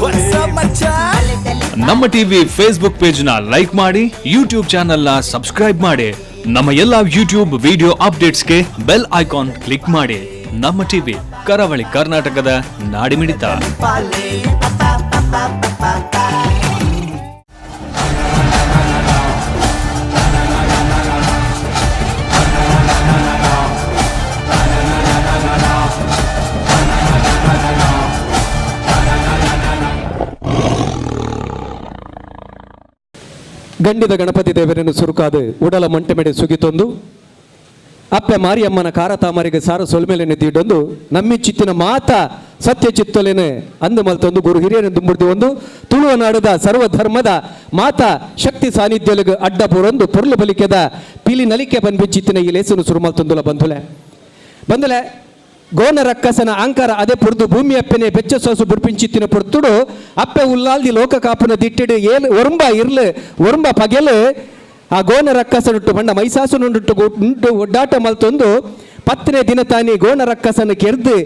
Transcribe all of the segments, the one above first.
What's up, ಮಚ್ಚಾ? ನಮ್ಮ TV Facebook page ನ ಲೈಕ್ ಮಾಡಿ, ಯೂಟ್ಯೂಬ್ ಚಾನೆಲ್ ನ ಸಬ್ಸ್ಕ್ರೈಬ್ ಮಾಡಿ. ನಮ್ಮ ಎಲ್ಲಾ ಯೂಟ್ಯೂಬ್ ವಿಡಿಯೋ ಅಪ್ಡೇಟ್ಸ್ಗೆ bell icon click ಮಾಡಿ. ನಮ್ಮ ಟಿವಿ, ಕರಾವಳಿ ಕರ್ನಾಟಕದ ನಾಡಿಮಿಡಿತ. ಪಾಲೆ ಪ ಪ ಪ ಪ ಪ ಪ. ಗಂಡಿದ ಗಣಪತಿ ದೇವರನ್ನು ಸುರುಕಾದು ಉಡಲ ಮಂಟೆಮೆಡೆ ಸುಗಿತೊಂದು, ಅಪ್ಪೆ ಮಾರಿಯಮ್ಮನ ಕಾರ ತಾಮರಿಗೆ ಸಾರ ಸೊಲ್ಮೆಲೆನೆ ತೀಡೊಂದು, ನಮ್ಮಿ ಚಿತ್ತಿನ ಮಾತ ಸತ್ಯ ಚಿತ್ತೊಲೆನೆ ಅಂದು ಮಲ್ತೊಂದು, ಗುರು ಹಿರಿಯನ ದುಂಬುಡ್ದು ಒಂದು ತುಳುವ ನಾಡದ ಸರ್ವಧರ್ಮದ ಮಾತ ಶಕ್ತಿ ಸಾನ್ನಿಧ್ಯಲಿಗೆ ಅಡ್ಡ ಪೂರೊಂದು ಪೊರ್ಲು ಬಲಿಕೆದ ಪಿಲಿ ನಲಿಕೆ ಪನ್ಪಿಚಿತ್ತಿನ ಈ ಲೇಸನು ಸುರುಮಲ್ತೊಂದುಲ. ಬಂಧುಲೆ ಬಂಧುಲೆ, ಗೋನ ರಕ್ಕಸನ ಅಂಕಾರ ಅದೇ ಪುರ್ದು ಭೂಮಿ ಅಪ್ಪೆನೆ ಬೆಚ್ಚ ಸೋಸು ಬುಡ್ಪಿಂಚಿತ್ತಿನ ಪೊರ್ತುಡು ಅಪ್ಪೆ ಉಲ್ಲಾಲ್ದಿ ಲೋಕ ಕಾಪುನ ದಿಟ್ಟಿಡು ಏಲ್ ಒರುಂಬ ಇರ್ಲು ಒರುಂಬ ಪಗೆಲು ಆ ಗೋನ ರಕ್ಕಸನುಟ್ಟು ಬಂಡ ಮೈಸಾಸುನುಂಟು ಉಂಟು ಒಡ್ಡಾಟ ಮಲ್ತೊಂದು, 10ನೇ ದಿನ ತಾನಿ ಗೋನ ರಕ್ಕಸನ ಕೆರ್ದು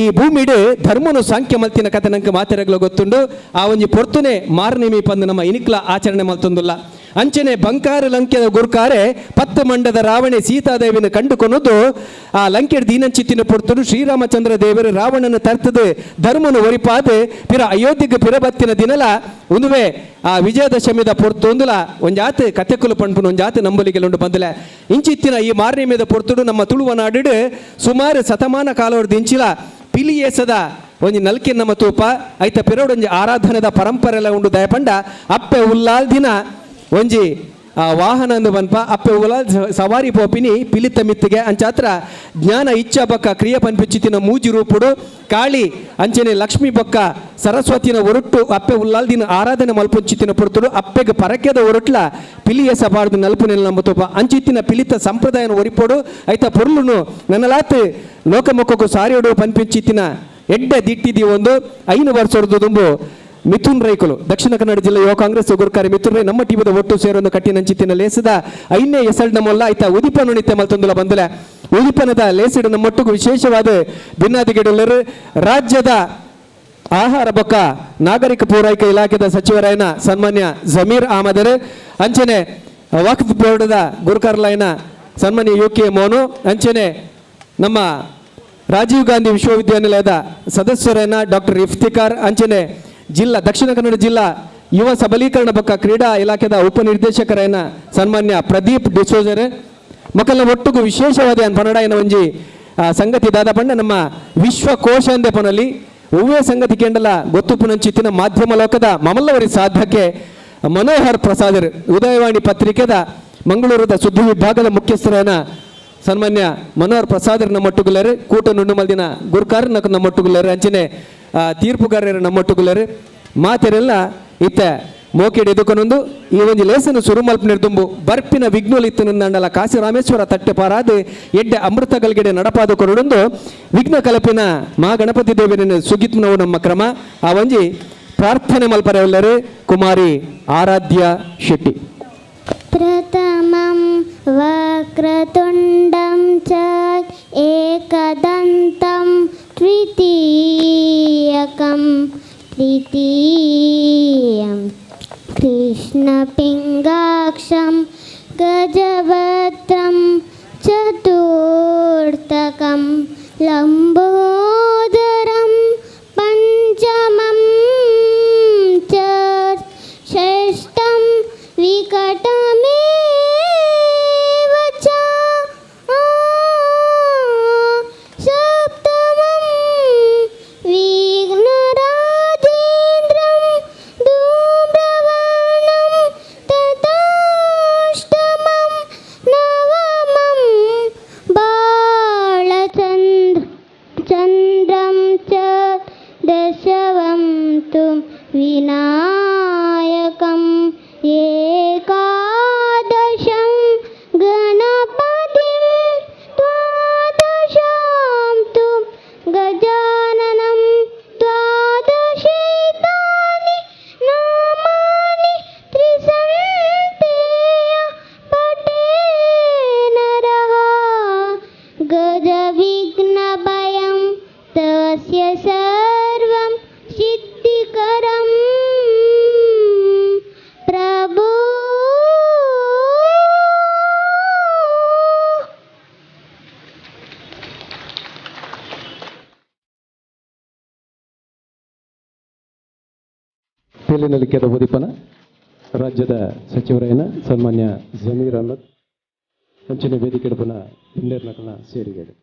ಈ ಭೂಮಿಡು ಧರ್ಮನು ಸಾಂಖ್ಯ ಮಲ್ತಿನ ಕತೆ ನಂಗೆ ಮಾತೆರಗ್ಲ ಗೊತ್ತುಂಡು. ಆ ಒಂಜಿ ಪೊರ್ತುನೆ ಮಾರ್ನೇಮಿ ಪಂದು ನಮ್ಮ ಇನಿಕ್ಲ ಆಚರಣೆ ಮಲ್ತೊಂದುಲ್ಲ. ಅಂಚನೆ ಬಂಕಾರ ಲಂಕೆದ ಗುರ್ಕಾರೆ ಪತ್ತು ಮಂಡದ ರಾವಣೆ ಸೀತಾದೇವಿನ ಕಂಡುಕೊನದು ಆ ಲಂಕೆಡ್ ದೀನಂಚಿತ್ತಿನ ಪೊರ್ತುಡು ಶ್ರೀರಾಮಚಂದ್ರ ದೇವರು ರಾವಣನ ತರ್ತದೆ ಧರ್ಮನು ಒರಿಪಾದ ಪಿರ ಅಯೋಧ್ಯೆಗೆ ಪಿರಬತ್ತಿನ ದಿನಲ ಉಂದುವೆ ಆ ವಿಜಯದಶಮಿದ ಪೊರ್ತು ಒಂದುಲ ಒಂಜಾತ್ ಕತೆಕುಲು ಪಣ್ಪುನ ಒಂಜಾತ್ ನಂಬಲಿಗೆಲುಂಡು. ಬಂದಲೆ, ಇಂಚಿತ್ತಿನ ಈ ಮಾರ್ನೇಮಿದ ಪೊರ್ತುಡು ನಮ್ಮ ತುಳುವ ನಾಡಿಡು ಸುಮಾರು ಶತಮಾನ ಕಾಲವರ್ದು ಇಂಚಿಲ ಪಿಲಿಯೇಸದ ಒಂಜಿ ನಲ್ಕೆ ನಮ್ಮ ತೂಪ. ಐತ ಪಿರೋಡೊಂಜಿ ಆರಾಧನೆದ ಪರಂಪರೆ ಎಲ್ಲ ಉಂಡು. ದಯಪಂಡ ಅಪ್ಪೆ ಉಲ್ಲಾಲ್ ದಿನ ಒಂಜಿ ಆ ವಾಹನ ಅಂದು ಪನ್ಪ ಅಪ್ಪೆ ಉಲಾಲ್ ಸವಾರಿ ಪೋಪಿನಿ ಪಿಲಿತ ಮಿತ್ತಿಗೆ. ಅಂಚಾತ್ರ ಜ್ಞಾನ ಇಚ್ಛಾ ಬಕ್ಕ ಕ್ರಿಯೆ ಪನ್ಪಿಚಿತ್ತಿನ ಮೂಜಿ ರೂಪುಡು ಕಾಳಿ, ಅಂಚನೆ ಲಕ್ಷ್ಮಿ ಬೊಕ್ಕ ಸರಸ್ವತಿನ ಒರಟು ಅಪ್ಪೆ ಉಲ್ಲಾಲ್ ದಿನ ಆರಾಧನೆ ಮಲ್ಪುಂಚಿತ್ತಿನ ಪೊರ್ತುಡು ಅಪ್ಪೆಗೆ ಪರಕೆದ ಒರಟ್ಲ ಪಿಲಿಯ ಸಬಾರ್ದು ನಲ್ಪು ನೆಲ ನಮ್ಮ ತೂಪ. ಅಂಚಿತ್ತಿನ ಪಿಲಿತ ಸಂಪ್ರದಾಯನ ಒರಿಪೋಡು, ಐತ ಪೊರ್ಲುನು ನನ್ನಲಾತ್ ಲೋಕಮುಖಕ್ಕೂ ಸಾರಿಯೋಡು ಪನ್ಪಿಂಚಿತ್ತಿನ ಎಡ್ಡೆ ದಿಟ್ಟಿದಿ ಒಂದು 5 ವರ್ಷದ ದುಂಬು ಮಿಥುನ್ ರೈಕುಲು, ದಕ್ಷಿಣ ಕನ್ನಡ ಜಿಲ್ಲೆ ಯುವ ಕಾಂಗ್ರೆಸ್ ಗುರುಕಾರಿ ಮಿಥುನ್ ರೈ ನಮ್ಮ ಟೀಮದ ಒಟ್ಟು ಸೇರೊಂದು ಕಟ್ಟಿನಂಚಿತ್ತಿನ ಲೇಸದ 5ನೇ ಎಸಲ್ಡ್ ನಮ್ಮಲ್ಲ ಆಯ್ತಾ ಉದಿಪನ ಮಲ್ತೊಂದುಲ. ಬಂದಲೆ, ಉದಿಪನದ ಲೇಸಿಡು ನಮ್ಮೊಟ್ಟಿಗೂ ವಿಶೇಷವಾದ ಭಿನ್ನಾದಿಗೆಡುಲ್ಲರು ರಾಜ್ಯದ ಆಹಾರ ಬೊಕ್ಕ ನಾಗರಿಕ ಪೂರೈಕೆ ಇಲಾಖೆದ ಸಚಿವರಾಯನ ಸನ್ಮಾನ್ಯ ಜಮೀರ್ ಅಹಮದರ್, ಅಂಚನೆ ವಕ್ಫ್ ಬೋರ್ಡ್ದ ಗುರುಕರ್ಲಾಯನ ಸನ್ಮಾನ್ಯ ಯು ಕೆ ಮೋನು, ಅಂಚನೆ ನಮ್ಮ ರಾಜೀವ್ ಗಾಂಧಿ ವಿಶ್ವವಿದ್ಯಾನಿಲಯದ ಸದಸ್ಯರಾಯನ ಡಾಕ್ಟರ್ ಇಫ್ತಿಕಾರ್, ಅಂಚನೆ ಜಿಲ್ಲಾ ದಕ್ಷಿಣ ಕನ್ನಡ ಜಿಲ್ಲಾ ಯುವ ಸಬಲೀಕರಣ ಬೊಕ್ಕ ಕ್ರೀಡಾ ಇಲಾಖೆದ ಉಪನಿರ್ದೇಶಕರಾಯನ ಸನ್ಮಾನ್ಯ ಪ್ರದೀಪ್ ಡಿಸೋಜರ್ ಮಕ್ಕಳ ಒಟ್ಟುಗು ವಿಶೇಷವಾದ ಪನಡಾಯನ ಒಂಜಿ ಸಂಗತಿ ದಾದ ಪಂಡ, ನಮ್ಮ ವಿಶ್ವಕೋಶ ಅಂದೆ ಪನಲ್ಲಿ ಒವ್ವೇ ಸಂಗತಿ ಕೇಂಡಲ ಗೊತ್ತು ಪುನಂಚಿತ್ತಿನ ಮಾಧ್ಯಮ ಲೋಕದ ಮಮಲ್ಲವರಿ ಸಾಧಕೆ ಮನೋಹರ್ ಪ್ರಸಾದರ್, ಉದಯವಾಣಿ ಪತ್ರಿಕೆದ ಮಂಗಳೂರದ ಸುದ್ದಿ ವಿಭಾಗದ ಮುಖ್ಯಸ್ಥರಾನ ಸನ್ಮಾನ್ಯ ಮನೋಹರ್ ಪ್ರಸಾದರ್ ನಮ್ಮೊಟ್ಟುಗುಲ್ಲರು, ಕೂಟ ನುಣ್ಣುಮಲ್ದಿನ ಗುರ್ಕಾರ್ ನಮ್ಮೊಟ್ಟುಗುಲ್ಲರು, ಅಂಚನೆ ತೀರ್ಪುಗಾರರು ನಮ್ಮೊಟ್ಟುಗುಲ್ಲರು. ಮಾತೆರೆಲ್ಲ ಇತ್ತ ಮೋಕೆಡ್ ಎದುಕೊನೊಂದು ಈ ಒಂಜಿ ಲೇಸನು ಸುರುಮಲ್ಪ ನಿರ್ದುಂಬು ಬರ್ಪಿನ ವಿಘ್ನೋಲ್ ಇತ್ತು ನಂಡಲ ಕಾಶಿ ರಾಮೇಶ್ವರ ತಟ್ಟೆ ಪಾರಾದು ಎಡ್ಡೆ ಅಮೃತ ಗಲ್ಗೆಡೆ ನಡಪಾದ ಕೊರಡೊಂದು ವಿಘ್ನ ಕಲಪಿನ ಮಹಾಗಣಪತಿ ದೇವರನ್ನು ಸುಗಿತ್ನವು ನಮ್ಮ ಕ್ರಮ. ಆ ಒಂಜಿ ಪ್ರಾರ್ಥನೆ ಮಲ್ಪರೆಲ್ಲರು ಕುಮಾರಿ ಆರಾಧ್ಯ ಶೆಟ್ಟಿ. प्रथमं वक्रतुण्डं च एकदन्तं तृतीयकं तृतीयं कृष्णपिङ्गाक्षं गजवक्त्रं चतुर्थकं लम्बोदरं पञ्चमं च षष्ठं विकटमेव च सप्तमं विघ्नराजेन्द्रं धूम्रवर्णं तथाष्टमं नवमं बालचन्द्र चन्द्रं. ಪಿಲಿನಲಿಕೆದ ಉದಿಪನ ರಾಜ್ಯದ ಸಚಿವರಾಯನ ಸನ್ಮಾನ್ಯ ಜಮೀರ್ ಅಹ್ಮದ್ ಅಂಚಿನ ವೇದಿಕೆ ಪುನಃ ಬಿನ್ನೆರ್ನಕಲ್ನ ಸೇರಿಗೆಡು.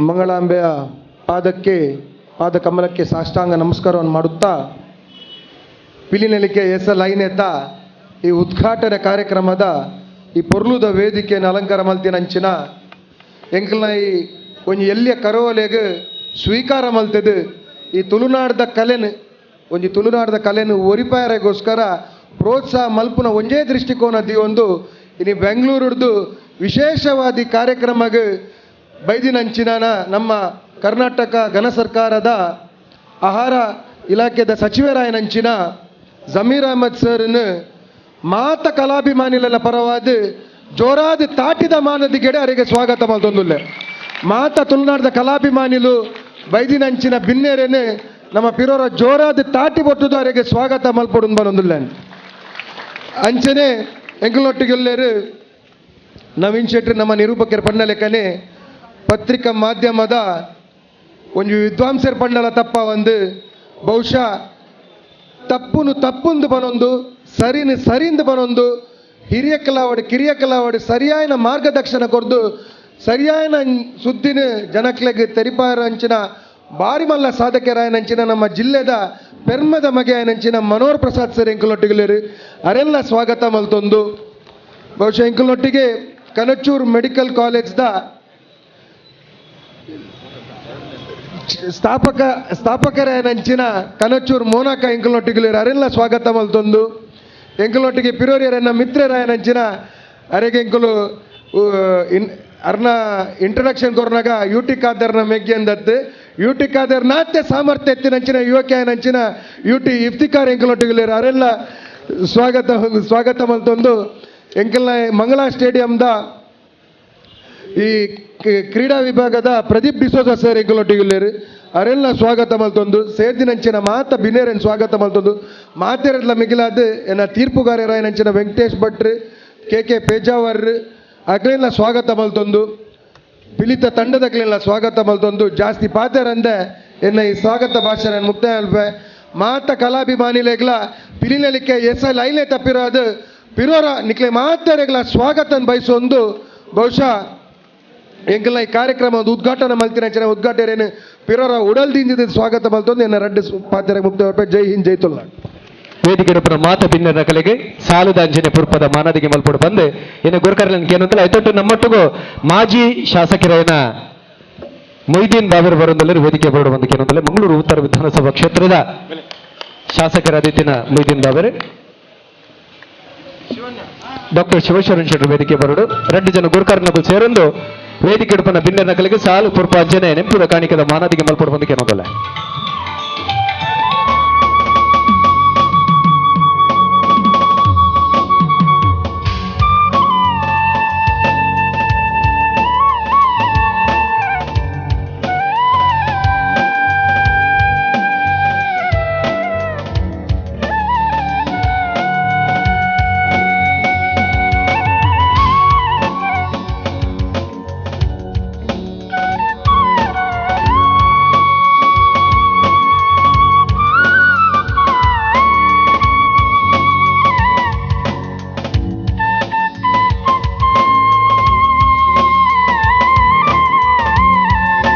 ಮಂಗಳಾಂಬೆಯ ಪಾದಕ್ಕೆ ಪಾದಕಮಲಕ್ಕೆ ಸಾಷ್ಟಾಂಗ ನಮಸ್ಕಾರವನ್ನು ಮಾಡುತ್ತಾ ಪಿಲಿನಲಿಕೆ ಎಸ್ ಎಲ್ ಐನೇತ ಈ ಉದ್ಘಾಟನೆ ಕಾರ್ಯಕ್ರಮದ ಈ ಪೊರ್ಲುದ ವೇದಿಕೆಯನ್ನು ಅಲಂಕಾರ ಮಲ್ತಿನ ಅಂಚಿನ ಎಂಕಲ್ನ ಈ ಒಂಜಿ ಎಲ್ಲಿಯ ಕರೋಲೆಗ್ ಸ್ವೀಕಾರ ಮಲ್ತದು ಈ ತುಳುನಾಡ್ದ ಕಲೆನು ಒಂಜಿ ತುಳುನಾಡ್ದ ಕಲೆನು ಒರಿಪಾಯರೆಗೋಸ್ಕರ ಪ್ರೋತ್ಸಾಹ ಮಲ್ಪುನ ಒಂಜೇ ದೃಷ್ಟಿಕೋನ ಒಂದು ಇನಿ ಬೆಂಗಳೂರುಡ್ದು ವಿಶೇಷವಾದಿ ಕಾರ್ಯಕ್ರಮಗ್ ಬೈದಿನಂಚಿನ ನಮ್ಮ ಕರ್ನಾಟಕ ಘನ ಸರ್ಕಾರದ ಆಹಾರ ಇಲಾಖೆದ ಸಚಿವರಾಯನಂಚಿನ ಜಮೀರ್ ಅಹಮದ್ ಸರ್ನ ಮಾತ ಕಲಾಭಿಮಾನಿಲೆಲ್ಲ ಪರವಾದ ಜೋರಾದ ತಾಟಿದ ಮಾನದಿಗೆಡೆ ಅವರಿಗೆ ಸ್ವಾಗತ ಮಲ್ತೊಂದುಲ್ಲೆ. ಮಾತ ತುಳುನಾಡದ ಕಲಾಭಿಮಾನಿಲು ಬೈದಿನಂಚಿನ ಬಿನ್ನೇರೇನೆ ನಮ್ಮ ಪಿರೋರ ಜೋರಾದ ತಾಟಿ ಬೊಟ್ಟುದು ಅವರಿಗೆ ಸ್ವಾಗತ ಮಲ್ಪೊಡು ಬರೊಂದುಲ್ಲೆ. ಅಂಚನೆ ಎಂಕಲ್ನೊಟ್ಟಿಗೆಲ್ಲೇರು ನವೀನ್ ಶೆಟ್ಟಿ ನಮ್ಮ ನಿರೂಪಕರ ಪಣ್ಣಲೆಕ್ಕನೆ ಪತ್ರಿಕಾ ಮಾಧ್ಯಮದ ಒಂಜಿ ವಿದ್ವಾಂಸರ ಪಂಡಲ ತಪ್ಪ ಒಂದು ಬಹುಶಃ ತಪ್ಪುನು ತಪ್ಪುಂದು ಬನೊಂದು ಸರಿನು ಸರಿಂದು ಬನೊಂದು ಹಿರಿಯ ಕಲಾವಡು ಕಿರಿಯ ಕಲಾವಡು ಸರಿಯಾಯನ ಮಾರ್ಗದರ್ಶನ ಕೊರ್ದು ಸರಿಯಾಯನ ಸುದ್ದಿನ ಜನಕ್ಲೆಗ್ ತೆರಿಪಾರಂಚಿನ ಬಾರಿ ಮಲ್ಲ ಸಾಧಕರಾಯನಂಚಿನ ನಮ್ಮ ಜಿಲ್ಲೆದ ಪೆರ್ಮದ ಮಗೆಯನಂಚಿನ ಮನೋಹರ್ ಪ್ರಸಾದ್ ಸರ್ ಎಂಕುಲೊಟ್ಟಿಗೆ ಅರೆಲ್ಲ ಸ್ವಾಗತ ಮಲ್ತೊಂದು. ಬಹುಶಃ ಎಂಕುಲೊಟ್ಟಿಗೆ ಕನಚೂರು ಮೆಡಿಕಲ್ ಕಾಲೇಜ್ದ ಸ್ಥಾಪಕರಾಯನಂಚಿನ ಕನಚೂರು ಮೋನಾಕ ಎಂಕುಲೊಟ್ಟಿಗೆ ಅರೆಲ್ಲ ಸ್ವಾಗತ ಮಲ್ತೊಂದು. ಎಂಕುಲೊಟ್ಟಿಗೆ ಪಿರೋರಿಯರನ್ನ ಮಿತ್ರರಾಯನಂಚಿನ ಅರೆಗೆ ಎಂಕುಲು ಅರ್ನ ಇಂಟ್ರಡಕ್ಷನ್ ಕೊರ್ನಾಗ ಯು ಟಿ ಖಾದರ್ನ ಮೆಗ್ಗೆ ಅಂದತ್ತು ಯು ಟಿ ಖಾದರ್ ನಾತ್ಯ ಸಾಮರ್ಥ್ಯ ಎತ್ತಿನಂಚಿನ ಯುವಕಿಯನಂಚಿನ ಯು ಟಿ ಇಫ್ತಿಕಾರ್ ಎಂಕುಲೊಟ್ಟಿಗೆ ಅರೆಲ್ಲ ಸ್ವಾಗತ ಸ್ವಾಗತ ಮಲ್ತೊಂದು. ಎಂಕಲ್ನ ಮಂಗಳಾ ಸ್ಟೇಡಿಯಂದ ಈ ಕ್ರೀಡಾ ವಿಭಾಗದ ಪ್ರದೀಪ್ ಡಿಸೋಜ ಸರ್ ಎಂಕುಲೊಟ್ಟಿಗೆ ಅರೆಲ್ಲ ಸ್ವಾಗತ ಮಲ್ತೊಂದು. ಸೇರ್ದಿನಂಚಿನ ಮಾತ ಬಿನೇರನ್ ಸ್ವಾಗತ ಮಲ್ತೊಂದು. ಮಾತೆರಡ್ಲ ಮಿಗಿಲಾದ ಎನ್ನ ತೀರ್ಪುಗಾರರಾಯನಂಚಿನ ವೆಂಕಟೇಶ್ ಭಟ್ರು ಕೆ ಕೆ ಪೇಜಾವರ್ ಅಕ್ಲೆಲ್ಲ ಸ್ವಾಗತ ಮಲ್ತೊಂದು. ಪಿಲಿತ ತಂಡದಕ್ಲೆಲ್ಲ ಸ್ವಾಗತ ಮಲ್ತೊಂದು. ಜಾಸ್ತಿ ಪಾತೆರಂದೆ ಎನ್ನ ಈ ಸ್ವಾಗತ ಭಾಷಣ ಮುಕ್ತಾಯ ಅಲ್ಪೆ. ಮಾತ ಕಲಾಭಿಮಾನಿಲೆಗ್ಲ ಪಿಲಿನಲಿಕ್ಕೆ ಎಸ್ ಎಲ್ ಐಲೆ ತಪ್ಪಿರೋದು ಪಿರೋರ ನಿಕ್ಲೆ ಮಾತೆರೆಗ್ಲ ಸ್ವಾಗತ ಬಯಸೊಂದು. ಬಹುಶಃ ಎಂಕಲ್ನ ಈ ಕಾರ್ಯಕ್ರಮ ಒಂದು ಉದ್ಘಾಟನೆ ಮಲ್ತಿನ ಜನ ಉದ್ಘಾಟನೆ ಪಿರೋರ ಉಡಲ್ದಿಂದ ಸ್ವಾಗತ ಮಲ್ತೊಂದು. ಎನ್ನ ರಡ್ಡು ಪಾತೆರ ಮುಕ್ತಾಯ. ಜೈ ಹಿಂದ್, ಜೈ ತುಳುನಾಡು. ವೇದಿಕೆ ಮಾತ ಬಿನ್ನರ ಕಲೆಗೆ ಸಾಲದ ಅಂಜನೆ ಪುರ್ಪದ ಮಾನದಿಗೆ ಮಲ್ಪೊಡು ಬಂದೆ ಇನ್ನು ಗುರುಕರ್ಲನ್ ಕೇನಂತಲ್ಲ ಐತೊಟ್ಟು ನಮ್ಮೊಟ್ಟಿಗೂ ಮಾಜಿ ಶಾಸಕರಾಯನ ಮೊಯ್ದೀನ್ ಬಾಬರ್ ಬರೊಂದಲ್ಲೇ ವೇದಿಕೆ ಬರೋಡು ಬಂದು ಕೇನಂತಲ್ಲ ಮಂಗಳೂರು ಉತ್ತರ ವಿಧಾನಸಭಾ ಕ್ಷೇತ್ರದ ಶಾಸಕರಾದಿತ್ತಿನ ಮೊಯ್ದೀನ್ ಬಾಬರ್ ಡಾಕ್ಟರ್ ಶಿವಶರಣ್ ಶೆಟ್ಟರ್ ವೇದಿಕೆ ಬರೋಡು. ಎರಡು ಜನ ಗುರುಕರ್ನಕು ಸೇರೊಂದು ವೇದಿಕೆ ಉಡುಪನ ಬಿನ್ನರ ಕಲೆಗೆ ಸಾಲು ಪುರ್ಪ ಅಂಜನೆ ನೆಂಪುದ ಕಾಣಿಕದ ಮಾನದಿಗೆ ಮಲ್ಪೊಡು ಬಂದು ಕೇನೋದಲ್ಲ.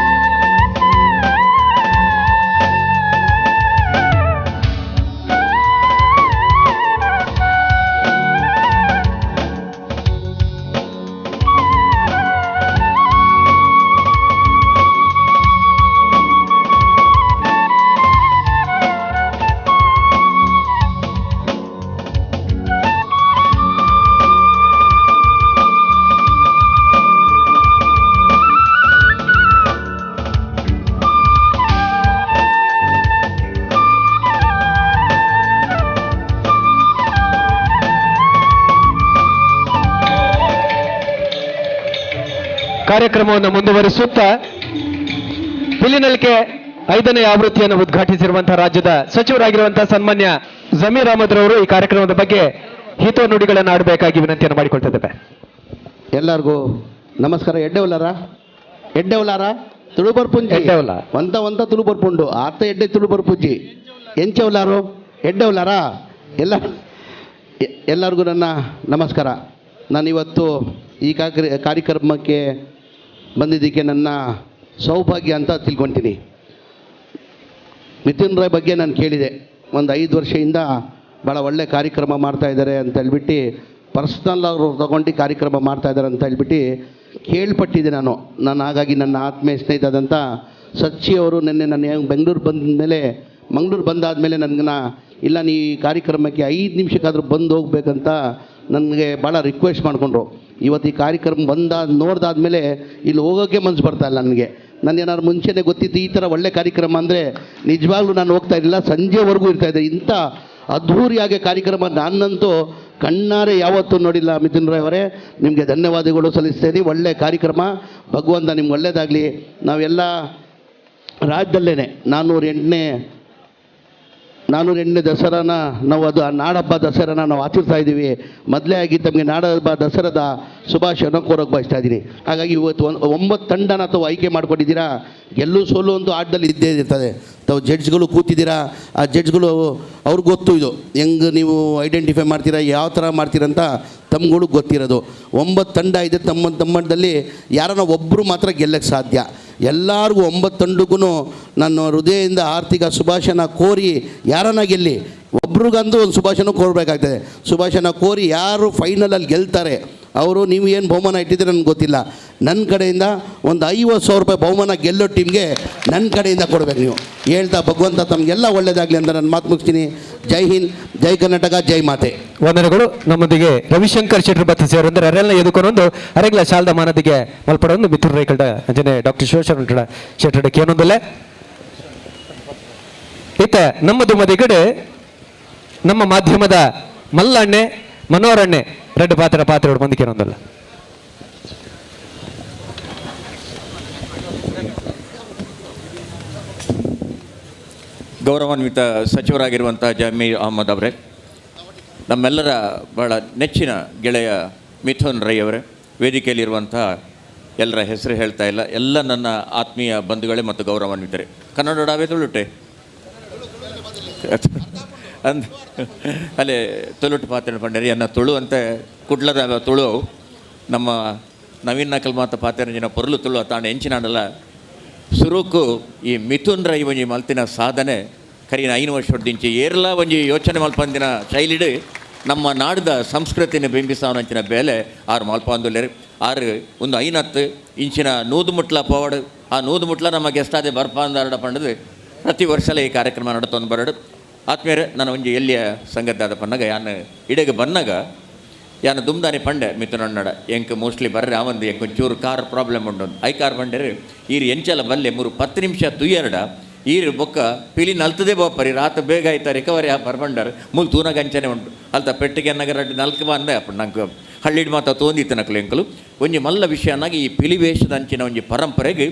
ಕಾರ್ಯಕ್ರಮವನ್ನು ಮುಂದುವರಿಸುತ್ತಾ ಪಿಲಿನಲ್ಕೆ 5ನೇ ಆವೃತ್ತಿಯನ್ನು ಉದ್ಘಾಟಿಸಿರುವಂತಹ ರಾಜ್ಯದ ಸಚಿವರಾಗಿರುವಂತಹ ಸನ್ಮಾನ್ಯ ಜಮೀರ್ ಅಹಮದ್ ರವರು ಈ ಕಾರ್ಯಕ್ರಮದ ಬಗ್ಗೆ ಹಿತ ನುಡಿಗಳನ್ನು ಆಡಬೇಕಾಗಿ ವಿನಂತಿಯನ್ನು ಮಾಡಿಕೊಳ್ತಿದ್ದೇವೆ. ಎಲ್ಲರಿಗೂ ನಮಸ್ಕಾರ. ಎಡ್ಡೆ ಉಲ್ಲಾರ ಎಡ್ಡೆ ಉಲ್ಲಾರ ತುಳು ಬರ್ಪುಂಜಿ ಎಡ್ಡೆ ಉಲ್ಲ. ಒಂತ ಒಂತ ತುಳು ಬರ್ಪುಂಡು ಆತ ಎಡ್ಡೆ ತುಳು ಬರ್ಪುಂಜಿ ಎಂಚೆ ಉಲ್ಲಾರು ಎಡ್ಡೆ ಉಲ್ಲಾರ ಎಲ್ಲ ಎಲ್ಲರಿಗೂ ನನ್ನ ನಮಸ್ಕಾರ. ನಾನಿವತ್ತು ಈ ಕಾರ್ಯಕ್ರಮಕ್ಕೆ ಬಂದಿದ್ದಕ್ಕೆ ನನ್ನ ಸೌಭಾಗ್ಯ ಅಂತ ತಿಳ್ಕೊತೀನಿ. ಮಿಥುನ್ ರಾಯ್ ಬಗ್ಗೆ ನಾನು ಕೇಳಿದೆ, ಒಂದು 5 ವರ್ಷದಿಂದ ಭಾಳ ಒಳ್ಳೆ ಕಾರ್ಯಕ್ರಮ ಮಾಡ್ತಾಯಿದ್ದಾರೆ ಅಂತ ಹೇಳ್ಬಿಟ್ಟು, ಪರ್ಸ್ನಲ್ ಅವರು ತಗೊಂಡು ಕಾರ್ಯಕ್ರಮ ಮಾಡ್ತಾಯಿದ್ದಾರೆ ಅಂತ ಹೇಳ್ಬಿಟ್ಟು ಕೇಳ್ಪಟ್ಟಿದ್ದೆ ನಾನು. ಹಾಗಾಗಿ ನನ್ನ ಆತ್ಮೀಯ ಸ್ನೇಹಿತರಾದಂಥ ಸಚ್ಚಿ ಅವರು ನಿನ್ನೆ ನಾನು ಬೆಂಗಳೂರು ಬಂದ ಮೇಲೆ, ಮಂಗಳೂರು ಬಂದಾದಮೇಲೆ ನನಗನ್ನ ಇಲ್ಲ ನೀ ಈ ಕಾರ್ಯಕ್ರಮಕ್ಕೆ 5 ನಿಮಿಷಕ್ಕಾದರೂ ಬಂದು ಹೋಗ್ಬೇಕಂತ ನನಗೆ ಭಾಳ ರಿಕ್ವೆಸ್ಟ್ ಮಾಡಿಕೊಂಡ್ರು. ಇವತ್ತು ಈ ಕಾರ್ಯಕ್ರಮ ನೋಡ್ದಾದ್ಮೇಲೆ ಇಲ್ಲಿ ಹೋಗೋಕ್ಕೆ ಮನ್ಸು ಬರ್ತಾಯಿಲ್ಲ ನನಗೆ. ಏನಾದ್ರು ಮುಂಚೆನೇ ಗೊತ್ತಿತ್ತು ಈ ಥರ ಒಳ್ಳೆ ಕಾರ್ಯಕ್ರಮ ಅಂದರೆ ನಿಜವಾಗ್ಲೂ ನಾನು ಹೋಗ್ತಾ ಇರಲಿಲ್ಲ, ಸಂಜೆವರೆಗೂ ಇರ್ತಾಯಿದ್ದೆ. ಇಂಥ ಅದ್ಧೂರಿಯಾಗಿ ಕಾರ್ಯಕ್ರಮ ನಾನಂತೂ ಕಣ್ಣಾರೆ ಯಾವತ್ತೂ ನೋಡಿಲ್ಲ. ಮಿಥುನ್ ರಾಯ್ ಅವರೇ, ನಿಮಗೆ ಧನ್ಯವಾದಗಳು ಸಲ್ಲಿಸ್ತೇನೆ. ಒಳ್ಳೆ ಕಾರ್ಯಕ್ರಮ, ಭಗವಂತ ನಿಮ್ಗೆ ಒಳ್ಳೇದಾಗಲಿ. ನಾವೆಲ್ಲ ರಾಜ್ಯದಲ್ಲೇ 408ನೇ ದಸರಾನ ನಾವು ಅದು ಆ ನಾಡಹಬ್ಬ ದಸರಾನ ನಾವು ಆಚರಿಸ್ತಾ ಇದ್ದೀವಿ. ಮೊದಲೇ ಆಗಿ ತಮಗೆ ನಾಡಹಬ್ಬ ದಸರಾದ ಶುಭಾಶಯವನ್ನು ಕೋರೋಕೆ ಬಯಸ್ತಾ ಇದ್ದೀನಿ. ಹಾಗಾಗಿ ಇವತ್ತು 9 ತಂಡನ ತಾವು ಆಯ್ಕೆ ಮಾಡ್ಕೊಂಡಿದ್ದೀರಾ. ಗೆಲ್ಲು ಸೋಲು ಅಂತೂ ಆಟದಲ್ಲಿ ಇದ್ದೇ ಇರ್ತದೆ. ತಾವು ಜಡ್ಜ್ಗಳು ಕೂತಿದ್ದೀರಾ, ಆ ಜಡ್ಜ್ಗಳು ಅವ್ರಿಗೆ ಗೊತ್ತು ಇದು ಹೆಂಗೆ ನೀವು ಐಡೆಂಟಿಫೈ ಮಾಡ್ತೀರಾ, ಯಾವ ಥರ ಮಾಡ್ತೀರಂತ ತಮ್ಗಳು ಗೊತ್ತಿರೋದು. 9 ತಂಡ ಇದೆ, ತಮ್ಮ ತಮ್ಮದಲ್ಲಿ ಯಾರನ್ನ ಒಬ್ಬರು ಮಾತ್ರ ಗೆಲ್ಲಕ್ಕೆ ಸಾಧ್ಯ. ಎಲ್ಲರಿಗೂ 9 ತಂಡಕ್ಕೂ ನನ್ನ ಹೃದಯದಿಂದ ಆರ್ಥಿಕ ಶುಭಾಶಯನ ಕೋರಿ ಯಾರನ್ನ ಗೆಲ್ಲಿ, ಒಬ್ರಿಗಂತೂ ಒಂದು ಶುಭಾಶಯನ ಕೋರಬೇಕಾಗ್ತದೆ. ಶುಭಾಶಯನ ಕೋರಿ ಯಾರು ಫೈನಲಲ್ಲಿ ಗೆಲ್ತಾರೆ ಅವರು, ನೀವು ಏನು ಬಹುಮಾನ ಇಟ್ಟಿದ್ದೀರ ನನಗೆ ಗೊತ್ತಿಲ್ಲ, ನನ್ನ ಕಡೆಯಿಂದ ಒಂದು 50,000 ರೂಪಾಯಿ ಬಹುಮಾನ ಗೆಲ್ಲೋ ಟೀಮ್ಗೆ ನನ್ನ ಕಡೆಯಿಂದ ಕೊಡಬೇಕು ನೀವು ಹೇಳ್ತಾ ಭಗವಂತ ತಮಗೆಲ್ಲ ಒಳ್ಳೇದಾಗಲಿ ಅಂತ ನಾನು ಮಾತು ಮುಗಿಸ್ತೀನಿ. ಜೈ ಹಿಂದ್, ಜೈ ಕರ್ನಾಟಕ, ಜೈ ಮಾತೆ. ವಂದನೆಗಳು. ನಮ್ಮೊಂದಿಗೆ ರವಿಶಂಕರ್ ಶೆಟ್ಟರ್ ಬತ್ತಿ ಸೇರಂದ್ರೆ ಅರೆಲ್ಲ ಎದುಕೊಂಡೊಂದು ಅರೆಗ್ಲ ಶಾಲದ ಮಾನದಿಗೆ ಮಲ್ಪಡೊಂದು ಮಿಥುನ್ ರೈಕಲ್ಡ ಅಂಜನೆ ಡಾಕ್ಟರ್ ಶಿವಶರಣ ಶೆಟ್ಟರ್ ಕೇನೊಂದಲ್ಲೇ ಇತ್ತ ನಮ್ಮದು ಮದಿಗಡೆ ನಮ್ಮ ಮಾಧ್ಯಮದ ಮಲ್ಲಣ್ಣೆ ಮನೋರಣ್ಣೆ ರೆಡ್ ಪಾತ್ರ ಪಾತ್ರ ಬಂದು ಕೇನೊಂದಲ್ಲ. ಗೌರವಾನ್ವಿತ ಸಚಿವರಾಗಿರುವಂಥ ಜಮೀರ್ ಅಹಮದ್ ಅವರೇ, ನಮ್ಮೆಲ್ಲರ ಬಹಳ ನೆಚ್ಚಿನ ಗೆಳೆಯ ಮಿಥುನ್ ರೈ ಅವರೇ, ವೇದಿಕೆಯಲ್ಲಿರುವಂಥ ಎಲ್ಲರ ಹೆಸರು ಹೇಳ್ತಾ ಇಲ್ಲ, ಎಲ್ಲ ನನ್ನ ಆತ್ಮೀಯ ಬಂಧುಗಳೇ ಮತ್ತು ಗೌರವಾನ್ವಿತರೇ. ಕನ್ನಡ ತುಳುಟೆ ಅಂದ್ ಅಲ್ಲೇ ತುಳುಟು ಪಾತ್ರ ಪಂಡರಿ ಅನ್ನ ತುಳು ಅಂತ ಕುಡ್ಲದ ತುಳು ನಮ್ಮ ನವೀನ್ ನಕಲ್ ಮಾತ ಪಾತ್ರ ಜನ ಪೊರ್ಲು ತುಳು ತಾಣ ಎಂಚಿನಾಡಲ್ಲ ಸುರುಕು ಈ ಮಿಥುನ್ ರೈ ಒಂಜಿ ಮಲ್ತಿನ ಸಾಧನೆ ಕರಿನ 5 ವರ್ಷದಿಂಚಿ ಏರ್ಲ ಒಂಜಿ ಯೋಚನೆ ಮಲ್ಪಂದಿನ ಶೈಲಿಡು ನಮ್ಮ ನಾಡ್ದ ಸಂಸ್ಕೃತಿನ ಬಿಂಬಿಸಾವನಂಚಿನ ಬೇಲೆ ಆರು ಮಲ್ಪಂದುಲ್ಲೇರು. ಆರು ಒಂದು 5 ಇಂಚಿನ ನೂದು ಮುಟ್ಲ ಪವಾಡು, ಆ ನೂದು ಮುಟ್ಲ ನಮ್ಮ ಗೆಸ್ಟಾದೆ ಬರ್ಪಾಂದಾರಡ ಪಂಡದು ಪ್ರತಿ ವರ್ಷಲೇ ಈ ಕಾರ್ಯಕ್ರಮ ನಡತೊಂದು ಬರಡು. ಆತ್ಮೇರೆ ನಾನು ಒಂಜಿ ಎಲ್ಲಿಯ ಸಂಗದ್ದಾದ ಪನ್ನಗ ಯಾನು ಇಡೆಗೆ ಬನ್ನಗ ಯಾನು ದುಮ್ದಾನಿ ಪಂಡೆ ಮಿಥುನಣ್ಣಡ ಎಂಕ್ ಮೋಸ್ಟ್ಲಿ ಬರ್ರೆ ಆವಂದು ಎಂಕ್ ಒಂಚೂರು ಕಾರ್ ಪ್ರಾಬ್ಲಮ್ ಉಂಟು I car ಬಂಡೆರು ಈರು ಎಂಚಲ ಬಲ್ಲೆ 3 10 ನಿಮಿಷ ತುಯ್ಯರಡ ಈರು ಬೊಕ್ಕ ಪಿಲಿ ನಲ್ತದೇ ಬೋಪರಿ ರಾತ ಬೇಗ ಆಯ್ತಾ ರಿಕವರಿ ಆ ಬರ್ಬಂಡರ್ ಮೂಲು ತೂನಗ ಅಂಚನೆ ಉಂಟು ಅಲ್ತ ಪೆಟ್ಟಿಗೆ ನಗರ ನಲ್ಕ ಬಂದೆ ಅಪ್ಪ ನಂಗೆ ಹಳ್ಳಿಡ್ ಮಾತ ತೋಂದಿತ್ತು ನಕಲು ಎಂಕಲು ಒಂಜಿ ಮಲ್ಲ ವಿಷಯನಾಗಿ ಈ ಪಿಲಿ ವೇಷದ ಅಂಚಿನ ಒಂಜಿ ಪರಂಪರೆಗೆ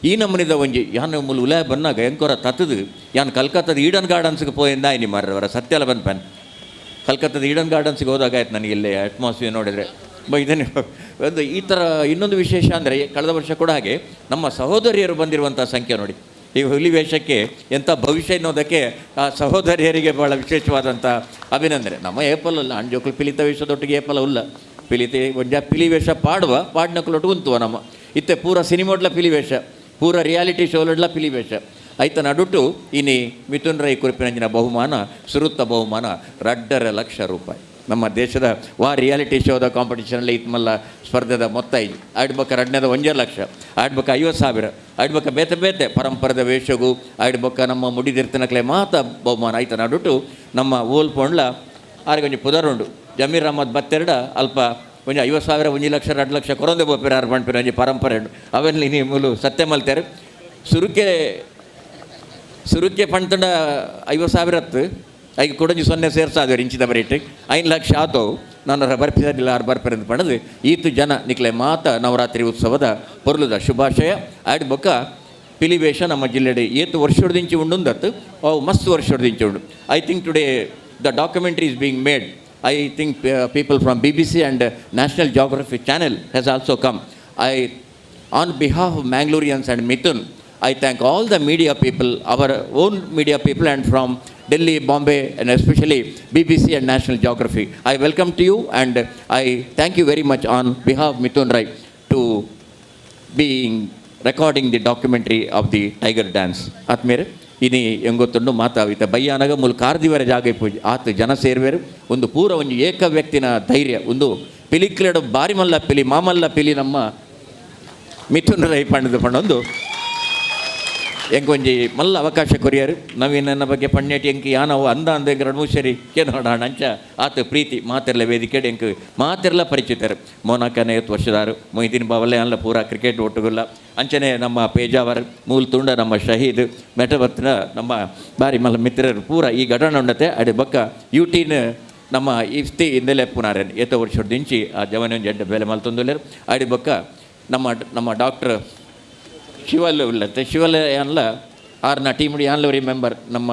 ಈ ನಮ್ಮನಿದ ಒಂಜಿ ಯಾನು ಮೂಲು ಉಲಯ ಬನ್ನಾಗ ಎಂಕೊರ ತತ್ತದು ಯಾನು ಕಲ್ಕತ್ತಾದ ಈಡನ್ ಗಾರ್ಡನ್ಸ್ಗೆ ಪೋಯಿಂದ ಆಯ್ನಿ ಮಾರ್ರವರ ಸತ್ಯಲ ಬಂದ್ಪೇನ್ ಕಲ್ಕತ್ತಾದ ಈಡನ್ ಗಾರ್ಡನ್ಸ್ಗೆ ಹೋದಾಗ ಆಯ್ತು ನನಗೆ ಇಲ್ಲಿ ಅಟ್ಮಾಸ್ಫಿಯರ್ ನೋಡಿದರೆ ಇದನ್ನೇ ಒಂದು ಈ ಥರ. ಇನ್ನೊಂದು ವಿಶೇಷ ಅಂದರೆ ಕಳೆದ ವರ್ಷ ಕೂಡ ಹಾಗೆ ನಮ್ಮ ಸಹೋದರಿಯರು ಬಂದಿರುವಂಥ ಸಂಖ್ಯೆ ನೋಡಿ. ಈ ಹುಲಿ ವೇಷಕ್ಕೆ ಎಂಥ ಭವಿಷ್ಯ ಎನ್ನುವುದಕ್ಕೆ ಆ ಸಹೋದರಿಯರಿಗೆ ಭಾಳ ವಿಶೇಷವಾದಂಥ ಅಭಿನಂದನೆ. ನಮ್ಮ ಏಪಲಲ್ಲ ಅಂಜೋಕ್ಲು ಪಿಲಿತ ವೇಷದೊಟ್ಟಿಗೆ ಏಪಲ ಉಲ್ಲ ಪಿಲಿತೆ ಒಂಜ ಪಿಲಿ ವೇಷ ಪಾಡುವ ಪಾಡ್ನಕ್ಲೊಟ್ಟು ಉಂತುವ ನಮ್ಮ ಇತ್ತೆ ಪೂರ ಸಿನಿಮೋಡ್ಲ ಪಿಲಿ ವೇಷ, ಪೂರ ರಿಯಾಲಿಟಿ ಶೋಲಡ್ಲ ಪಿಲಿ ವೇಷ ಐತ ನಡುಟು ಇನಿ ಮಿಥುನ್ ರೈ ಕುರಿಪಿನಂಜಿನ ಬಹುಮಾನ ಸುರುತ್ತ ಬಹುಮಾನ 2.5 ಲಕ್ಷ ರೂಪಾಯಿ. ನಮ್ಮ ದೇಶದ ವಾ ರಿಯಾಲಿಟಿ ಶೋದ ಕಾಂಪಿಟೇಷನಲ್ಲಿ ಇತ್ಮಲ್ಲ ಸ್ಪರ್ಧೆದ ಮೊತ್ತ ಐದು ಆಡ್ಬಕ್ಕ ರಡ್ನೇದ 1.5 ಲಕ್ಷ, ಆಡ್ಬಕ್ಕ 50,000, ಆಡ್ಬಕ್ಕ ಬೇತೆ ಬೇತೆ ಪರಂಪರೆದ ವೇಷಗು ಆಡ್ಬಕ್ಕ ನಮ್ಮ ಮುಡಿದಿರ್ತನಕ್ಲೆ ಮಾತ ಬಹುಮಾನ ಐತ ನಡುಟು ನಮ್ಮ ಓಲ್ ಪೋಂಡ್ಲ ಆರಿಗೆ ಒಂಜಿ ಪುದರುಂಡು ಜಮೀರ್ ಅಹಮದ್ ಬತ್ತೆರಡ ಅಲ್ಪ ಒಂಜಿ 50,000 1 ಲಕ್ಷ 2 ಲಕ್ಷ ಕೊರೊಂದೆ ಬೋಪಿರ ಆರು ಪಂಪಿರ ಒಂಜಿ ಪರಂಪರೆ ಉಂಡು ಅವೆಲ್ಲ ನೀವು ಮೂಲು ಸತ್ಯ ಮಲ್ತೇರು. ಸುರುಕೆ ಸುರುಕೆ ಪಂತಂಡ 50,000 ಹತ್ತು ಐಕ್ ಕೊಡಂಜಿ 0 ಸೇರ್ಸಾದ್ರು ಇಂಚಿದ ಬರೀಟ್ 5 ಲಕ್ಷ ಆತೋ ನಾನು ಬರ್ಪಿಸಲಿಲ್ಲ ಆರು ಬರ್ಪೆರಂದು ಪಣದು ಈತು ಜನ ನಿಕ್ಲೆ ಮಾತ ನವರಾತ್ರಿ ಉತ್ಸವದ ಪೊರ್ಲುದ ಶುಭಾಶಯ. ಆಡ್ ಬೊಕ್ಕ ಪಿಲಿವೇಷ ನಮ್ಮ ಜಿಲ್ಲೆಡೆ ಏತು ವರ್ಷದಿಂಚಿ ಉಂಡುಂದತ್ತು ಅವು ಮಸ್ತ್ ವರ್ಷದಿಂಚಿ ಉಂಡು. I think today the documentary is being made. I think people from BBC and National Geography channel has also come. I on behalf of Mangaloreans and Mithun, I thank all the media people, our own media people and from Delhi, Bombay and especially BBC and National Geography. I welcome to you and I thank you very much on behalf of Mithun Rai to being recording the documentary of the tiger dance. ಆತ್ಮೇರೆ ಇನಿ ಎಂಗೊತ್ತುಂಡು ಮಾತಾವಿತ ಬಯ್ಯಾನಗ ಮೂಲ ಕಾರ್ದಿವರ ಜಾಗ ಪೂಜೆ ಆತ ಜನ ಸೇರುವೆರು. ಒಂದು ಪೂರ ಒಂದು ಏಕ ವ್ಯಕ್ತಿನ ಧೈರ್ಯ, ಒಂದು ಪಿಲಿಕ್ಲೆಡ ಬಾರಿ ಮಲ್ಲ ಪಿಲಿ ಮಾಮಲ್ಲ ಪಿಲಿ ನಮ್ಮ ಮಿಥುನ್ ರೈ ಪಂಡದು ಪಂಡೊಂದು ಎಂಕೊಂಜಿ ಮಲ್ಲ ಅವಕಾಶ ಕೊರಿಯರು. ನವೀನನ ಬಗ್ಗೆ ಪಣ್ಣೇಟಿ ಎಂಕ್ ಯಾನವು ಅಂದ ಅಂದ ಎಂಕ್ ಎರಡು ಸರಿ ಕೇನೋಡ ಅಂಚ ಆತ ಪ್ರೀತಿ ಮಾತೆರ್ಲ ವೇದಿಕೆ ಎಂಕ್ ಮಾತೆರ್ಲ ಪರಿಚಿತರು. ಮೋನಾಕನೇ ವರ್ಷದಾರು ಮೊಯ್ದಿನ್ ಬಾವಲ್ಲೆ ಅಲ್ಲ ಪೂರಾ ಕ್ರಿಕೆಟ್ ಒಟ್ಟುಗುಲ್ಲ. ಅಂಚನೆ ನಮ್ಮ ಪೇಜಾವರ್ ಮೂಲ ತುಂಡ ನಮ್ಮ ಶಹೀದ್ ಮೆಟಬತ್ನ ನಮ್ಮ ಬಾರಿ ಮಲ್ಲ ಮಿತ್ರರು ಪೂರ ಈ ಘಟನೆ ಉಂಡತೆ. ಅಡೆ ಬಕ್ಕ ಯೂಟೀನ್ ನಮ್ಮ ಇಫ್ತಿ ಇಂದಲೇ ಪುನಾರೇನು ಏತ ವರ್ಷದಿಂಚಿ ಆ ಜವನ ಜಡ್ಡ ಬೇಲೆ ಮಲ್ತೊಂದುಲ್ಲೇರು. ಅಡಿ ಬಕ್ಕ ನಮ್ಮ ನಮ್ಮ ಡಾಕ್ಟ್ರ್ ಶಿವಲ್ ಉಲ್ಲತ್ತೆ ಶಿವಲ್ ಯಾನ್ಲ ಆರ್ನ ಟೀಮ್ ಯಾನ್ಲವರಿ ಮೆಂಬರ್ ನಮ್ಮ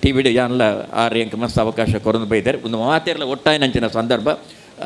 ಟಿ ವಿಡ್ ಯಾನ್ಲ ಆರ್ ಎಂಕ್ ಮಸ್ತ್ ಅವಕಾಶ ಕೊರೊಂದು ಬೈದಾರೆ. ಒಂದು ಮಾತೆರ್ಲ ಒಟ್ಟಾಯಿನಂಚಿನ ಸಂದರ್ಭ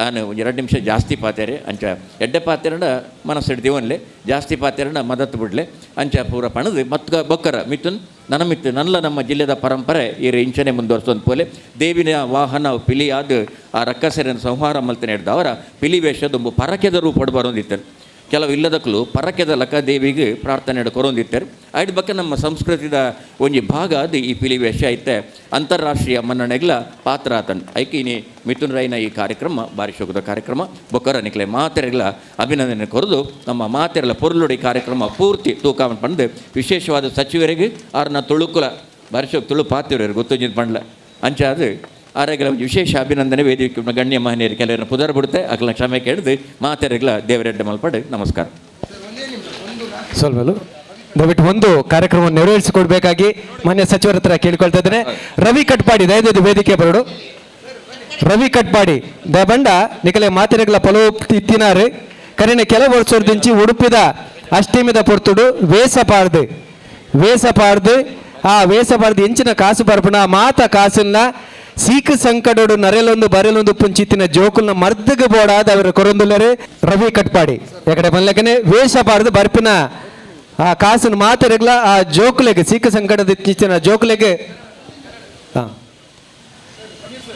ಆನು 2 ನಿಮಿಷ ಜಾಸ್ತಿ ಪಾತೇರೆ ಅಂಚ ಎಡ್ಡೆ ಪಾತೆರಡ ಮನಸ್ಸು ದಿವನ್ಲೆ ಜಾಸ್ತಿ ಪಾತೆರಡ ಮದತ್ತು ಬಿಡ್ಲೆ ಅಂಚ ಪೂರ ಪಣದು ಮತ್ತು ಬೊಕ್ಕರ ಮಿಥುನ್ ನನ್ನ ಮಿತ್ತು ನಲ್ಲ ನಮ್ಮ ಜಿಲ್ಲೆದ ಪರಂಪರೆ ಈ ಇಂಚನೆ ಮುಂದುವರ್ಸೊಂದು ಪೋಲೆ ದೇವಿನ ವಾಹನ ಪಿಲಿಯಾದ ಆ ರಕ್ಕಸೆರನ್ನು ಸಂಹಾರ ಮಲ್ತನೆ ಹಿಡ್ದು ಅವರ ಪಿಲಿ ವೇಷದೊಂಬು ಪರಕೆದ ರೂಪಡ್ ಬರೋದಿತ್ತರು. ಕೆಲವು ಇಲ್ಲದಕ್ಕಲು ಪರಕೆದ ಲಕ ದೇವಿಗೆ ಪ್ರಾರ್ಥನೆ ಕೊರೊಂದಿತ್ತಾರೆ. ಐಡ್ ಬಕ್ಕ ನಮ್ಮ ಸಂಸ್ಕೃತಿದ ಒಂಜಿ ಭಾಗ ಅದು ಈ ಪಿಲಿ ವೇಷ ಐತೆ ಅಂತಾರಾಷ್ಟ್ರೀಯ ಮನ್ನಣೆಗ್ಲ ಪಾತ್ರ ಆತನ್. ಐಕೆ ಇನಿ ಮಿಥುನ್ ರೈನ ಈ ಕಾರ್ಯಕ್ರಮ ಬಾರಿ ಶೋಕದ ಕಾರ್ಯಕ್ರಮ. ಬೊಕ್ಕರ ನಿಕ್ಲೆ ಮಾತೆರೆಗ್ಲ ಅಭಿನಂದನೆ ಕೊರದು ನಮ್ಮ ಮಾತೆರೆಲ ಪೊರುಲುಡಿ ಕಾರ್ಯಕ್ರಮ ಪೂರ್ತಿ ತೂಕ ಪಂದು ವಿಶೇಷವಾದ ಸಚಿವರಿಗೆ ಆರ್ನ ತುಳುಕುಲ ಬಾರಿ ಶೋಕ ತುಳು ಪಾತಿರು ಗೊತ್ತೊಂಜಿನ ಪಂಡ್ಲ ಅಂಚ ಅದು ಆರೋಗ್ಯ ವಿಶೇಷ ಅಭಿನಂದನೆ ವೇದಿಕೆ ಗಣ್ಯ ಮಹನೀಯರು ಕೆಲವರನ್ನು ಪುದರ್ ಬಿಡುತ್ತೆ ಅಕಲ ಕ್ಷಮೆ ಕೇಳಿದು ಮಾತೆರೆಗ್ಲ ದೇವರೆಡ್ಡ ಮಲ್ಪಡು. ನಮಸ್ಕಾರ. ಸೊಲ್ಮೆಲು ದಯವಿಟ್ಟು ಒಂದು ಕಾರ್ಯಕ್ರಮವನ್ನು ನೆರವೇರಿಸಿಕೊಡ್ಬೇಕಾಗಿ ಮಾನ್ಯ ಸಚಿವರ ಹತ್ರ ಕೇಳಿಕೊಳ್ತಾ ಇದ್ದೇನೆ. ರವಿ ಕಟ್ಪಾಡಿ ದಯವಿಟ್ಟು ವೇದಿಕೆ ಬರಡು. ರವಿ ಕಟ್ಪಾಡಿ ದಯಬಂಡ ನಿಕಲೆ ಮಾತೆರೆಗ್ಲ ಪಲವು ತಿನ್ನಾರು ಕರಿನ ಕೆಲವು ವರ್ಷದಿಂಚಿ ಉಡುಪಿದ ಅಷ್ಟಮಿದ ಪೊರ್ತುಡು ವೇಸ ಪಾಡ್ದು ವೇಸ ಪಾಡ್ದು ಆ ವೇಸ ಪಾಡ್ದು ಎಂಚಿನ ಕಾಸು ಬರ್ಪಣ ಮಾತ ಕಾಸನ್ನ ಸೀಕು ಸಂಕಟೋಡು ನರೆಲೊಂದು ಬರೆಲೊಂದು ಪುಂಚಿತ್ತಿನ ಜೋಕುಲ್ನ ಮರ್ದಗ ಬೋಡಾದ ಅವರ ಕೊರೊಂದುಲ್ಲರು ರವಿ ಕಟ್ಪಾಡಿ. ಎಕಡೆ ಬನ್ಲಕನೆ ವೇಷ ಪಾಡ್ದು ಬರ್ಪಿನ ಆ ಕಾಸನ್ನು ಮಾತೆರೆಗ್ಲ ಆ ಜೋಕುಲೆಗೆ ಸೀಕು ಸಂಕಟದ ಇತ್ತೀಚಿನ ಜೋಕುಲೆಗೆ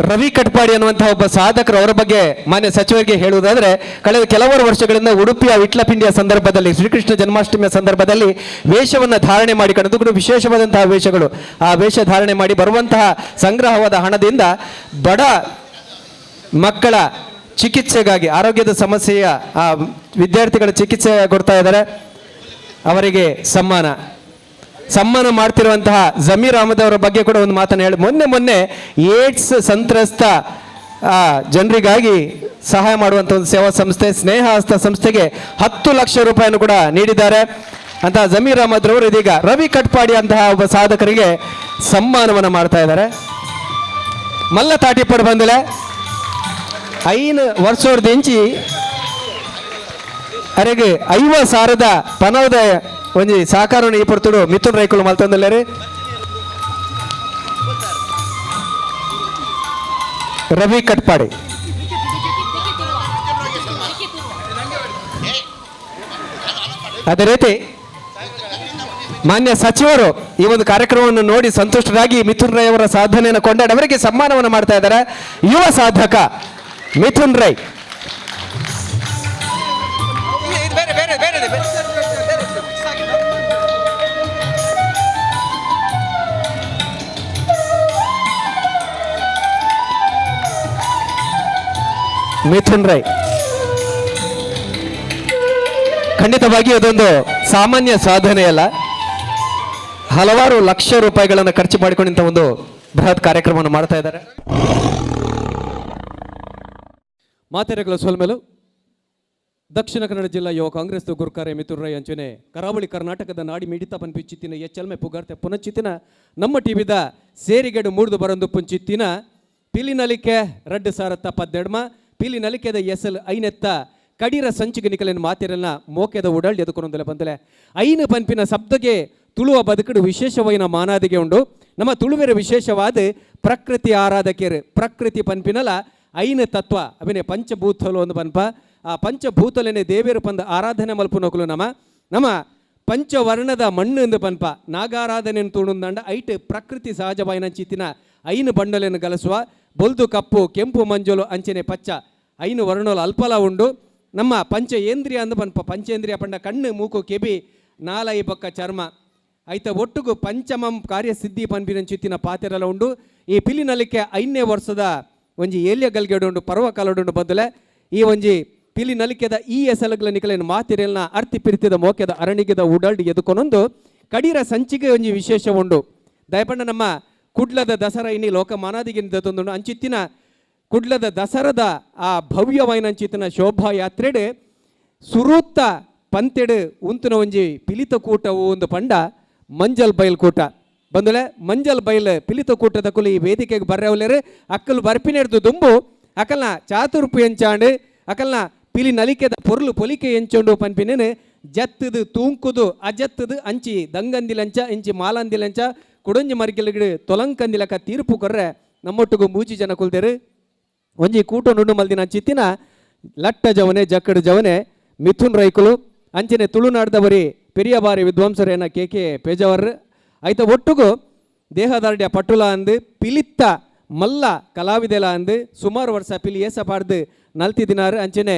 ರವಿ ಕಟ್ಪಾಡಿ ಅನ್ನುವಂತಹ ಒಬ್ಬ ಸಾಧಕರು ಅವರ ಬಗ್ಗೆ ಮಾನ್ಯ ಸಚಿವರಿಗೆ ಹೇಳುವುದಾದರೆ ಕಳೆದ ಕೆಲವಾರು ವರ್ಷಗಳಿಂದ ಉಡುಪಿಯ ವಿಟ್ಲಪಿಂಡಿಯ ಸಂದರ್ಭದಲ್ಲಿ ಶ್ರೀಕೃಷ್ಣ ಜನ್ಮಾಷ್ಟಮಿಯ ಸಂದರ್ಭದಲ್ಲಿ ವೇಷವನ್ನು ಧಾರಣೆ ಮಾಡಿಕೊಂಡು ಕೂಡ ವಿಶೇಷವಾದಂತಹ ವೇಷಗಳು ಆ ವೇಷ ಧಾರಣೆ ಮಾಡಿ ಬರುವಂತಹ ಸಂಗ್ರಹವಾದ ಹಣದಿಂದ ಬಡ ಮಕ್ಕಳ ಚಿಕಿತ್ಸೆಗಾಗಿ ಆರೋಗ್ಯದ ಸಮಸ್ಯೆಯ ಆ ವಿದ್ಯಾರ್ಥಿಗಳ ಚಿಕಿತ್ಸೆ ಕೊಡ್ತಾ ಇದ್ದಾರೆ. ಅವರಿಗೆ ಸಮ್ಮಾನ ಸಮ್ಮಾನ ಮಾಡ್ತಿರುವಂತಹ ಜಮೀರ್ ಅಹಮದ್ ಅವರ ಬಗ್ಗೆ ಕೂಡ ಒಂದು ಮಾತನ್ನು ಹೇಳಿ, ಮೊನ್ನೆ ಮೊನ್ನೆ ಏಡ್ಸ್ ಸಂತ್ರಸ್ತ ಜನರಿಗಾಗಿ ಸಹಾಯ ಮಾಡುವಂಥ ಒಂದು ಸೇವಾ ಸಂಸ್ಥೆ ಸ್ನೇಹ ಹಸ್ತ ಸಂಸ್ಥೆಗೆ 10 ಲಕ್ಷ ರೂಪಾಯಿಯನ್ನು ಕೂಡ ನೀಡಿದ್ದಾರೆ. ಅಂತಹ ಜಮೀರ್ ಅಹಮದ್ ರವರು ಇದೀಗ ರವಿ ಕಟ್ಪಾಡಿ ಅಂತಹ ಒಬ್ಬ ಸಾಧಕರಿಗೆ ಸಮ್ಮಾನವನ್ನು ಮಾಡ್ತಾ ಇದ್ದಾರೆ. ಮಲ್ಲ ತಾಟಿಪ್ಪಡು ಬಂದಿಲ್ಲ 5 ವರ್ಷದಿಂಚಿ ಅರೆಗೆ 50,000 ಪನವದ ಒಂಜಿ ಸಹಕಾರವನ್ನು ಈ ಪೊರ್ತುಡು ಮಿಥುನ್ ರೈಕುಲು ಮಲ್ತೊಂದುಲ್ಲೆರ್. ರವಿ ಕಟ್ಪಾಡಿ ಅದೇ ರೀತಿ ಮಾನ್ಯ ಸಚಿವರು ಈ ಒಂದು ಕಾರ್ಯಕ್ರಮವನ್ನು ನೋಡಿ ಸಂತುಷ್ಟರಾಗಿ ಮಿಥುನ್ ರೈ ಅವರ ಸಾಧನೆಯನ್ನು ಕೊಂಡಾಡಿ ಅವರಿಗೆ ಸಮ್ಮಾನವನ್ನು ಮಾಡ್ತಾ ಇದ್ದಾರೆ. ಯುವ ಸಾಧಕ ಮಿಥುನ್ ರೈ. ಮಿಥುನ್ ರೈ ಖಂಡಿತವಾಗಿ ಅದೊಂದು ಸಾಮಾನ್ಯ ಸಾಧನೆಯಲ್ಲ. ಹಲವಾರು ಲಕ್ಷ ರೂಪಾಯಿಗಳನ್ನು ಖರ್ಚು ಮಾಡಿಕೊಂಡಿಂತ ಒಂದು ಬೃಹತ್ ಕಾರ್ಯಕ್ರಮವನ್ನು ಮಾಡ್ತಾ ಇದ್ದಾರೆ. ಮಾತೆರೆಗಳ ಸೊಲ್ಮೆಲು. ದಕ್ಷಿಣ ಕನ್ನಡ ಜಿಲ್ಲಾ ಯುವ ಕಾಂಗ್ರೆಸ್ ಗುರ್ಕಾರೆ ಮಿಥುನ್ ರೈ ಅಂಚನೆ ಕರಾವಳಿ ಕರ್ನಾಟಕದ ನಾಡಿ ಮಿಡಿತ ಪನ್ಪಿಚಿತ್ತಿನ ಎಚ್ಚಲ್ಮೆ ಪುಗಾರ್ತೆ ಪುನಚಿತ್ತಿನ ನಮ್ಮ ಟಿವಿದ ಸೇರಿಗೆಡು ಮೂಡ್ದು ಬರಂದು ಪುಂಚಿತ್ತಿನ ಪಿಲಿನಲಿಕೆ ರಡ್ಡು ಸಾರತ್ತ ಪದ್ದೆಡ್ಮ ಪಿಲಿನಲಿಕೆದ ಎಸಲ್ ಐನೆತ್ತ ಕಡೀರ ಸಂಚಿಗೆ ನಿಕಲಿನ ಮಾತಿರನ್ನ ಮೋಕೆದ ಉಡಲ್ ಎದುಕೊಂದಲೆ ಬಂದಲೆ. ಐನು ಪನ್ಪಿನ ಶಬ್ದಗೆ ತುಳುವ ಬದುಕಡು ವಿಶೇಷವೈನ ಮಾನಾದಿಗೆ ಉಂಡು. ನಮ್ಮ ತುಳುವೆರ ವಿಶೇಷವಾದ ಪ್ರಕೃತಿ ಆರಾಧಕರು ಪ್ರಕೃತಿ ಪನ್ಪಿನಲ ಐನು ತತ್ವ ಅವಿನೆ ಪಂಚಭೂತಲು ಒಂದು ಪನ್ಪ ಆ ಪಂಚಭೂತಲನೆ ದೇವೇರು ಪಂದ ಆರಾಧನೆ ಮಲ್ಪುನಕುಲು ನಮ್ಮ ನಮ್ಮ ಪಂಚವರ್ಣದ ಮಣ್ಣು ಎಂದು ಪನ್ಪ ನಾಗಾರಾಧನೆ ತೂಣುಂದಂಡ ಐಟ್ ಪ್ರಕೃತಿ ಸಹಜವಾಯಿನ ಚಿತ್ತಿನ ಐನು ಬಣ್ಣಲೆನು ಗಲಸುವ ಬೊಲ್ದು ಕಪ್ಪು ಕೆಂಪು ಮಂಜುಲು ಅಂಚನೆ ಪಚ್ಚ ಐನು ವರ್ಣಲು ಅಲ್ಪಲ ಉಂಡು. ನಮ್ಮ ಪಂಚೇಂದ್ರಿಯ ಅಂದು ಪನ್ಪ ಪಂಚೇಂದ್ರಿಯ ಪಂಡ ಕಣ್ಣು ಮೂಕು ಕೆಬಿ ನಾಲೈ ಬೊಕ್ಕ ಚರ್ಮ ಐತ ಒಟ್ಟುಗು ಪಂಚಮಂ ಕಾರ್ಯಸಿದ್ಧಿ ಪನ್ಪಿನ ಚಿತ್ತಿನ ಪಾತೆರಲ ಉಂಡು. ಈ ಪಿಲಿನಲಿಕೆ ಐನೇ ವರ್ಷದ ಒಂಜಿ ಏಲ್ಯ ಗಲ್ಗೆಡು ಉಂಡು ಪರ್ವ ಕಾಲಡುಂಡು ಬದಲೆ ಈ ಒಂಜಿ ಪಿಲಿ ನಲಿಕೆದ ಈ ಎಸಲಗ್ಲ ನಿಕಲೇನು ಮಾತಿರೆಲ್ನ ಅರ್ತಿ ಪಿರಿತಿದ ಮೋಕೆದ ಅರಣಿಗೆದ ಉಡಲ್ಡ್ ಎದುಕೊನೊಂದು ಕಡೀರ ಸಂಚಿಗೆ ಒಂಜಿ ವಿಶೇಷ ಉಂಡು. ದಯಪಂಡ ನಮ್ಮ ಕುಡ್ಲದ ದಸರಾ ಇನ್ನಿ ಲೋಕ ಮಾನಾದಿಗಿಂತ ತಂದುಂಡು. ಅಂಚಿತ್ತಿನ ಕುಡ್ಲದ ದಸರದ ಆ ಭವ್ಯವಾಯಿನ ಅಂಚಿತ್ತಿನ ಶೋಭಾಯಾತ್ರೆಡ್ ಸುರೂತ್ತ ಪಂತೆಡು ಉಂತುನ ಒಂಜಿ ಪಿಲಿತ ಕೂಟವು ಒಂದು ಪಂಡ ಮಂಜಲ್ ಬೈಲ್ ಕೂಟ ಬಂದುಲೆ ಮಂಜಲ್ ಬೈಲ್ ಪಿಲಿತ ಕೂಟದ ಕುಲಿ ಈ ವೇದಿಕೆಗೆ ಬರ್ರವಲೇರು ಅಕ್ಕಲು ಬರ್ಪಿನೆಡ್ದು ದುಂಬು ಅಕಲ್ನ ಚಾತುರ್ಪು ಎಂಚಾಂಡು ಅಕಲ್ನ ಪಿಲಿ ನಲಿಕೆದ ಪೊರ್ಲು ಪೊಲಿಕೆ ಎಂಚೊಂಡು ಪನ್ಪಿನೇನು ಜತ್ತದು ತೂಂಕುದು ಅಜತ್ತದು ಅಂಚಿ ದಂಗಂದಿಲಂಚ ಇಂಚಿ ಮಾಲಂದಿಲಂಚ ಕುಡೊಂಜಿ ಮರಿಕೆಲಗಿಡು ತೊಲಂಕಂದಿಲಕ ತೀರ್ಪು ಕೊರ್ರೆ ನಮ್ಮೊಟ್ಟಿಗೂ ಮೂಜಿ ಜನ ಕುಲ್ದೇರು. ಒಂಜಿ ಕೂಟ ನುಣ್ಣು ಮಲ್ದಿನ ಅಂಚಿತ್ತಿನ ಲಟ್ಟ ಜವನೆ ಜಕ್ಕಡು ಜವನೆ ಮಿಥುನ್ ರೈಕುಲು ಅಂಚನೆ ತುಳುನಾಡ್ದವರಿ ಪೆರಿಯ ಬಾರಿ ವಿದ್ವಾಂಸರೇನ ಕೆ ಕೆ ಪೇಜಾವರ್ ಐತ ಒಟ್ಟುಗು ದೇಹದಾರ್ಡ್ಯ ಪಟ್ಟುಲ ಅಂದು ಪಿಲಿತ್ತ ಮಲ್ಲ ಕಲಾವಿದೆಲ ಅಂದು ಸುಮಾರು ವರ್ಷ ಪಿಲಿ ಏಸ ಪಾಡ್ದು ನಲ್ತಿದಿನಾರು. ಅಂಚನೆ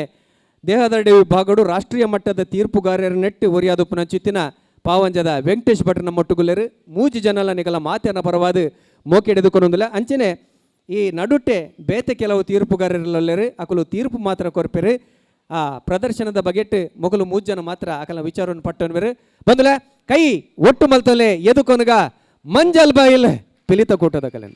ದೇಹದಾರ್ಡ್ಯ ವಿಭಾಗಡು ರಾಷ್ಟ್ರೀಯ ಮಟ್ಟದ ತೀರ್ಪುಗಾರರ ನೆಟ್ಟು ಒರಿಯಾದುಪ್ಪುನ ಚಿತ್ತಿನ ಪಾವಂಜದ ವೆಂಕಟೇಶ್ ಭಟ್ರನ ಮೊಟ್ಟುಗುಲ್ಲೇರು ಮೂಜಿ ಜನಲ ನಿಗಲ ಮಾತೆನ ಪರವಾದ ಮೋಕೆಡೆದುಕೊಂದಿಲ್ಲ. ಅಂಚನೆ ಈ ನಡುಟೆ ಬೇತೆ ಕೆಲವು ತೀರ್ಪುಗಾರರಲ್ಲರು ಅಕಲು ತೀರ್ಪು ಮಾತ್ರ ಕೊರ್ಪೆರು. ಆ ಪ್ರದರ್ಶನದ ಬಗೆಟ್ ಮೊಗಲು ಮೂಜ್ ಜನ ಮಾತ್ರ ಅಕಲ ವಿಚಾರವನ್ನು ಪಟ್ಟನ್ವೆರು. ಬಂದಲ ಕೈ ಒಟ್ಟು ಮಲ್ತಲೆ ಎದುಕೊನಗ ಮಂಜಲ್ ಬಾಯಿಲ್ ಪಿಲಿತ ಕೂಟದ ಕಲೆ.